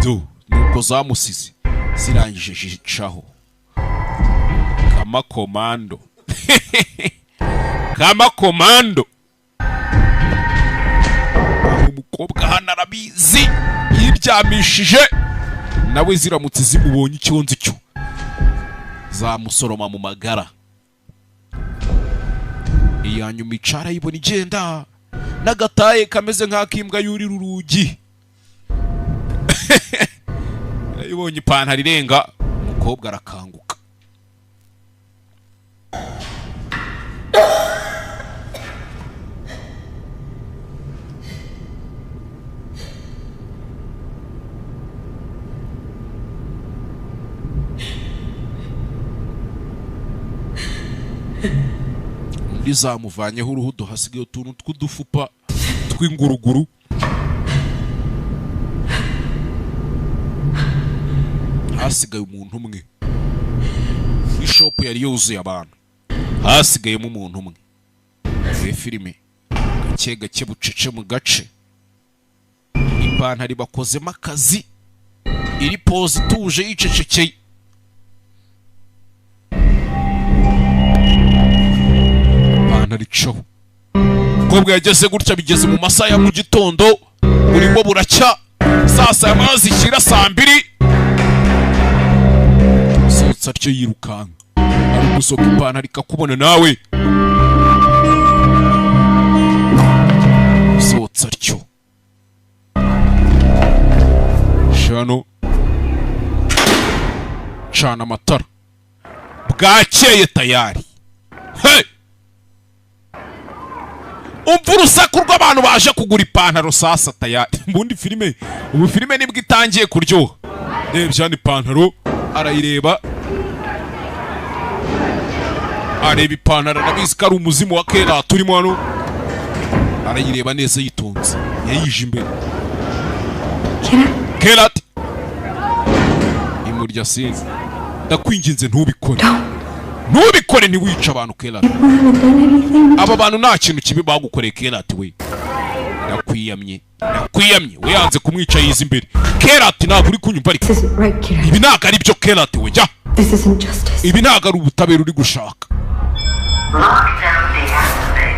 to, nuko zamusize zirangije zicaho kama komando. Kama komando. Umukobwa hano arabizi, yiryamishije nawe ziramutse zimubonye icyonzi cyo zamusoroma mu magara. Iya nyuma icara yibona igenda n'agataye kameze nk'akimbwa yurira urugi. Yibonye ipantaro irenga, umukobwa arakanguka. Undi zamuvanyeho uruhudo, hasigaye utuntu tw'udufupa tw'inguruguru. Hasigaye umuntu umwe. Ishopu yari yuzuye abantu, hasigayemo umuntu umwe. Iyi filime gake gake bucece mu gace, ipantaro bakozemo akazi, iri pose ituje yicecekeye. Ipantaro icaho. Umukobwa yageze gutya, bigeze mu masaha ya mu gitondo, burimo buracya, saa saba zishyira saa mbiri. Sohotse atyo yirukanka, ari gusohoka ipantaro ikakubona nawe. Sohotse atyo shano, cana amatara, bwakeye tayari. Hey! Umva urusaku rw'abantu baje kugura ipantaro sasa tayari. Ubundi filime, ubu filime nibwo itangiye kuryoha. Rebye hano ipantaro arayireba, areba ipantaro arabizi ko ari umuzimu wa kera turimo hano. Arayireba neza yitonze, yayije imbere. Kerat, imurya sinzi. Ndakwinginze, ntubikore, ntubikore, ntiwice abantu, Kerat. People haven't done anything. Aba bantu nta kintu kibi bagukoreye, Kerat we. Ndakwiyamye, ndakwiyamye. We yanze kumwica, yiza imbere. Kerat, ntabwo uri kunyumva ariko. This isn't right, Kirat. Ibi ntabwo ari byo, Kerat we, jya. This isn't justice. Ibi ntabwo ari ubutabera uri gushaka.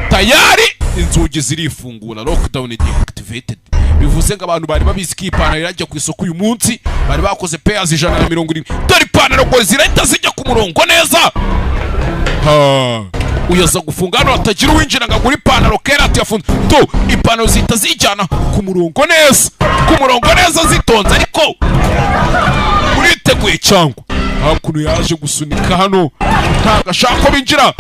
Tayari inzugi zirifungura, lockdown deactivated. Bivuze ngo abantu bari babizi ko iyi ipantaro irajya ku isoko uyu munsi, bari bakoze pairs 170. Dore ipantaro ngo zirahita zijya ku murongo neza. Ha. Uyaza gufunga hano hatagira uwinjira ngo agure ipantaro. Kera yafunze to, ipantaro zihita zijyana ku murongo neza, ku murongo neza, zitonze. Ariko uriteguye cyangwa? Hakuno yaje gusunika hano, ntabwo ashaka ko binjira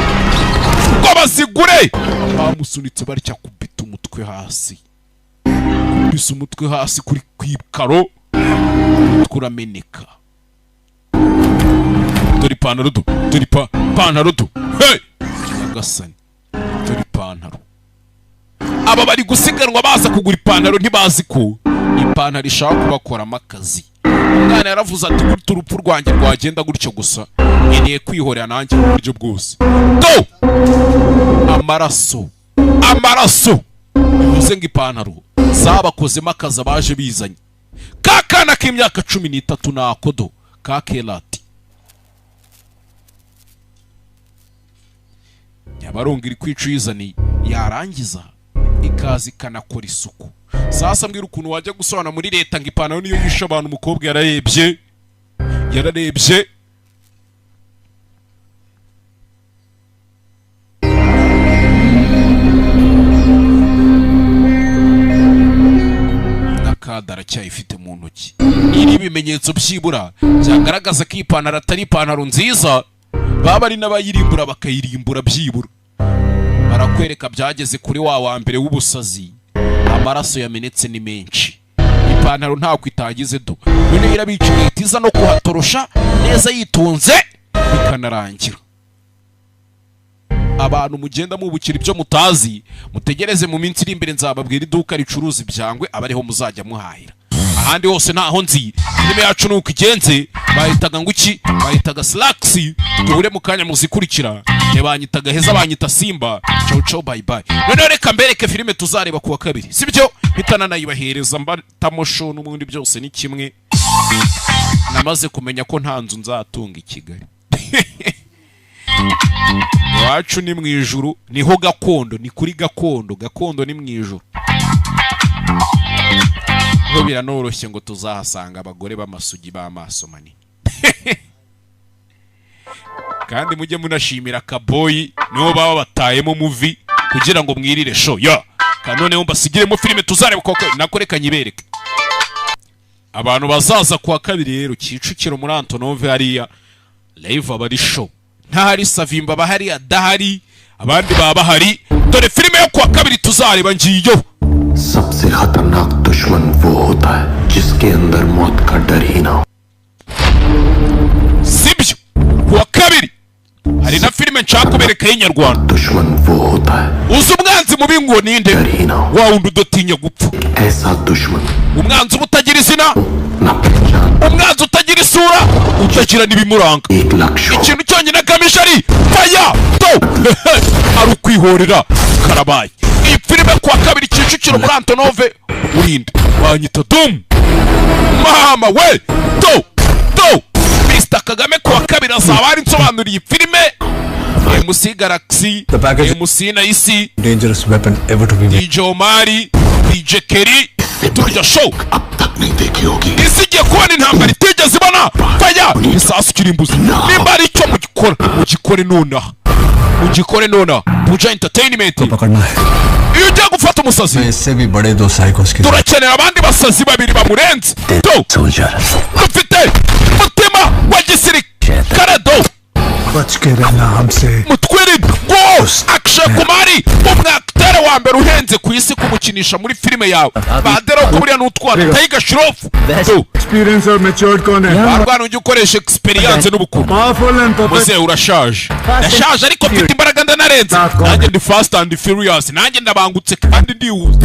ngo bazigure. Bamusunitse batya, kubita umutwe hasi, kubisa umutwe hasi kuri ku ikaro, umutwe urameneka. Dore ipantaro do, dore ipantaro do. Hey, nyagasani, dore ipantaro. Aba bari gusiganwa baza kugura ipantaro, ntibazi ko ipantaro ishaka kubakoramo akazi. Umwana yaravuze ati: "Gutya urupfu rwanjye rwagenda gutyo gusa, nkeneye kwihorera nanjye mu buryo bwose." Do, amaraso, amaraso. Bivuze ngo ipantaro zabakozemo akazi abaje bizanye. Ka kana k'imyaka 13 nakodo ka Kerati. Nyabarongo iri kwica uyizaniye, yarangiza ikaza ikanakora isuku. Sasa mbwira ukuntu wajya gusobanura muri leta ngo ipantaro niyo yishe abantu. Umukobwa yararebye, yararebye. N'akada aracyayifite mu ntoki. Iri ibimenyetso byibura byagaragaza ko iyi ipantaro atari ipantaro nziza, baba ari n'abayirimbura bakayirimbura. Byibura barakwereka byageze kuri wa mbere w'ubusazi. Amaraso yamenetse ni menshi, ipantaro ntabwo itagize do. Noneho irabica, igahita iza no kuhatorosha neza yitonze, bikanarangira. Abantu mugenda mubukira ibyo mutazi, mutegereze mu minsi iri imbere nzababwira iduka ricuruza ibyangwe, aba ariho muzajya muhahira, ahandi hose ntaho nzi. Filime yacu nuko igenze, bahitaga ngo iki? Bahitaga Slaxx. Duhure mu kanya muzikurikira. Ntibanyitaga heza, banyita Simba. Ciao ciao, bye bye. Noneho reka mbereke filime tuzareba kuwa kabiri, sibyo? Mpita nanayibahereza mbatamosho, n'ubundi byose ni kimwe. Namaze kumenya ko nta nzu nzatunga i Kigali. Iwacu ni mu ijuru, niho gakondo, ni kuri gakondo. Gakondo ni mu ijuru ho. Biranoroshye ngo tuzahasanga abagore b'amasugi b'amaso manini. Kandi mujye munashimira Kaboyi, nibo baba batayemo movie kugira ngo mwirire show ya kanoneho. Mbasigiremo filime tuzareba koko, nako reka nyibereke abantu bazaza kuwa kabiri. Rero Kicukiro muri Antonove hariya, live aba ari show. Ntahari Savimba bahari, adahari abandi baba bahari. Dore filime yo kuwa kabiri tuzareba ngiyo. सबसे खतरनाक दुश्मन वो होता है जिसके अंदर मौत का डर ही ना हो। Sibyo? Kuwa kabiri hari na filime nshaka kubereka y'inyarwanda. दुश्मन वो होता है Uzi umwanzi mubi ngo ninde? Wa wundi udatinya gupfa. ऐसा दुश्मन Umwanzi uba utagira izina, umwanzi utagira isura, utagira n'ibimuranga. Ikintu cyonyine agamije ari faya to, ari ukwihorera. Karabaye. Iyi filime kuwa kabiri Kicukiro muri Antonove. Urinde, banyita Dum mama we to to Mr Kagame. Kuwa kabiri azaba ari nsobanuriye filime MC Galaxy, MC Naisi, Dangerous weapon ever to be made. DJ Omari, DJ Kerry. Turya show. Isi igiye kubona intambara itigeze ibona. Faya, isasu kirimbuzi. Nimba ari icyo mugikora, mugikore nonaha, mugikore nonaha. Buja Entertainment. पकड़ना है Iyo ugiye gufata umusazi, इससे भी बड़े दो psychos की turakenera abandi basazi babiri bamurenze do. Dufite mutima wa gisirikare do. बच के रहना हमसे। Mutwirinde ngo Akshay Kumar, umwakiteri wa mbere uhenze ku isi kumukinisha muri filime yawe, badera ko buriya n'utwara Tiger Shroff do. Experience और matured कौन है? Barwana, ujye ukoresha experience n'ubukuru. Powerful and perfect. Muzehe, urashaje, ndashaje ariko mfite imbaraga, ndanarenze. Nanjye ndi fast and furious, nanjye ndabangutse kandi ndihuse.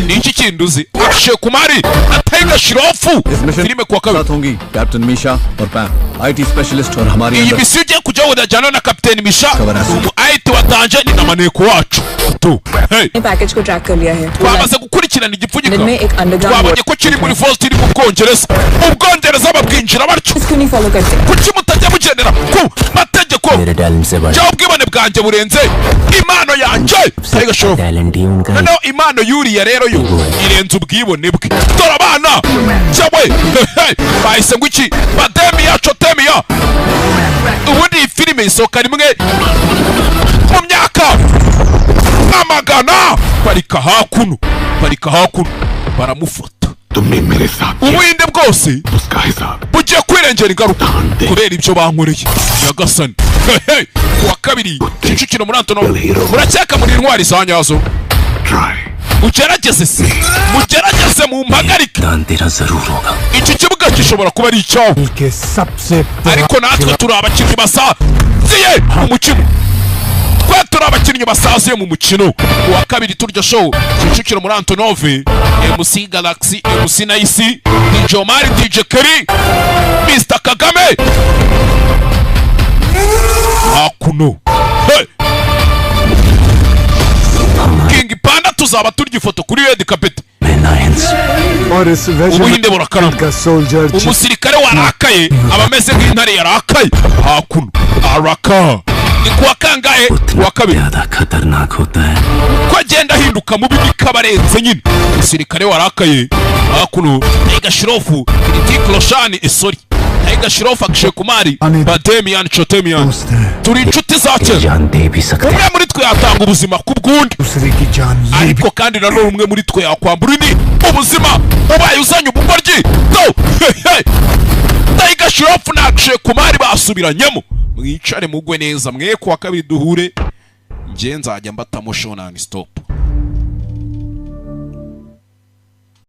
Ni iki kindi uzi? Akshay Kumar na Tiger Shroff, filime kuwa kabiri. साथ होंगी captain Misha और पैम IT specialist और हमारी Iyi अंदर misiyo ugiye kujyaho urajyana na kapiteni Misha, ni umu IT watanje, ni na maneko wacu tu. Hey. Package को track कर लिया है। Twamaze gukurikirana igipfunyika, में एक underground twabonye ko kiri muri Fost iri mu Bwongereza. Ubwongereza babwinjira batyo. क्यों नहीं follow करते? Kuki mutajya mugendera ku mategeko? Cyangwa ubwibone bwanjye burenze impano yanjye, Tiger Shroff. Noneho impano yuriya rero yo irenze ubwibone bwe. Dore abana cyawe bahise ngo iki? Bademiya cotemiya. Ubundi iyi filime isohoka rimwe mu myaka amagana. Parika hakuno, parika hakuno, baramufata. तुमने मेरे साथ Ubuhinde bwose उसका हिसाब bugiye kwirengera ingaruka kubera ibyo bankoreye. Nyagasani. Hey, kuwa kabiri, Kicukiro muri Antonov. Murakeka muri intwari za nyazo? Mugerageze se, mugerageze mumpagarike. Iki kibuga gishobora kuba ari icyawe, के सबसे ariko natwe turi abakinnyi basaziye mu mukino. Twe turi abakinnyi basaziye mu mukino. Kuwa kabiri turya show, Kicukiro muri Antonove. MC Galaxy, MC Nice, DJ Omar, DJ Kerry, Mr Kagame hakuno. Hey! King Panda, tuzaba turya ifoto kuri red carpet. और इस Ubuhinde burakarama. का soldier Umusirikare warakaye aba ameze nk'intare yarakaye. Hakuno araka. Ni kuwa kangahe? Kuwa kabiri. खतरनाक होता है। Ko agenda ahinduka mubi bikaba arenze nyine umusirikare warakaye. Hakuno Tiger Shroff, Hrithik Roshan, isori, Tiger Shroff, Akshay Kumar, Bademian Chotemian. Turi inshuti za kera. Umwe muri twe yatanga ubuzima ku bw'undi, दूसरे की जान ये ariko kandi nanone umwe muri twe yakwambura undi ubuzima ubaye uzanye ubugoryi do. Tiger Shroff na Akshay Kumar basubiranyemo. Mwicare mugwe neza mwe, kuwa kabiri duhure, njye nzajya mbatamo show non stop.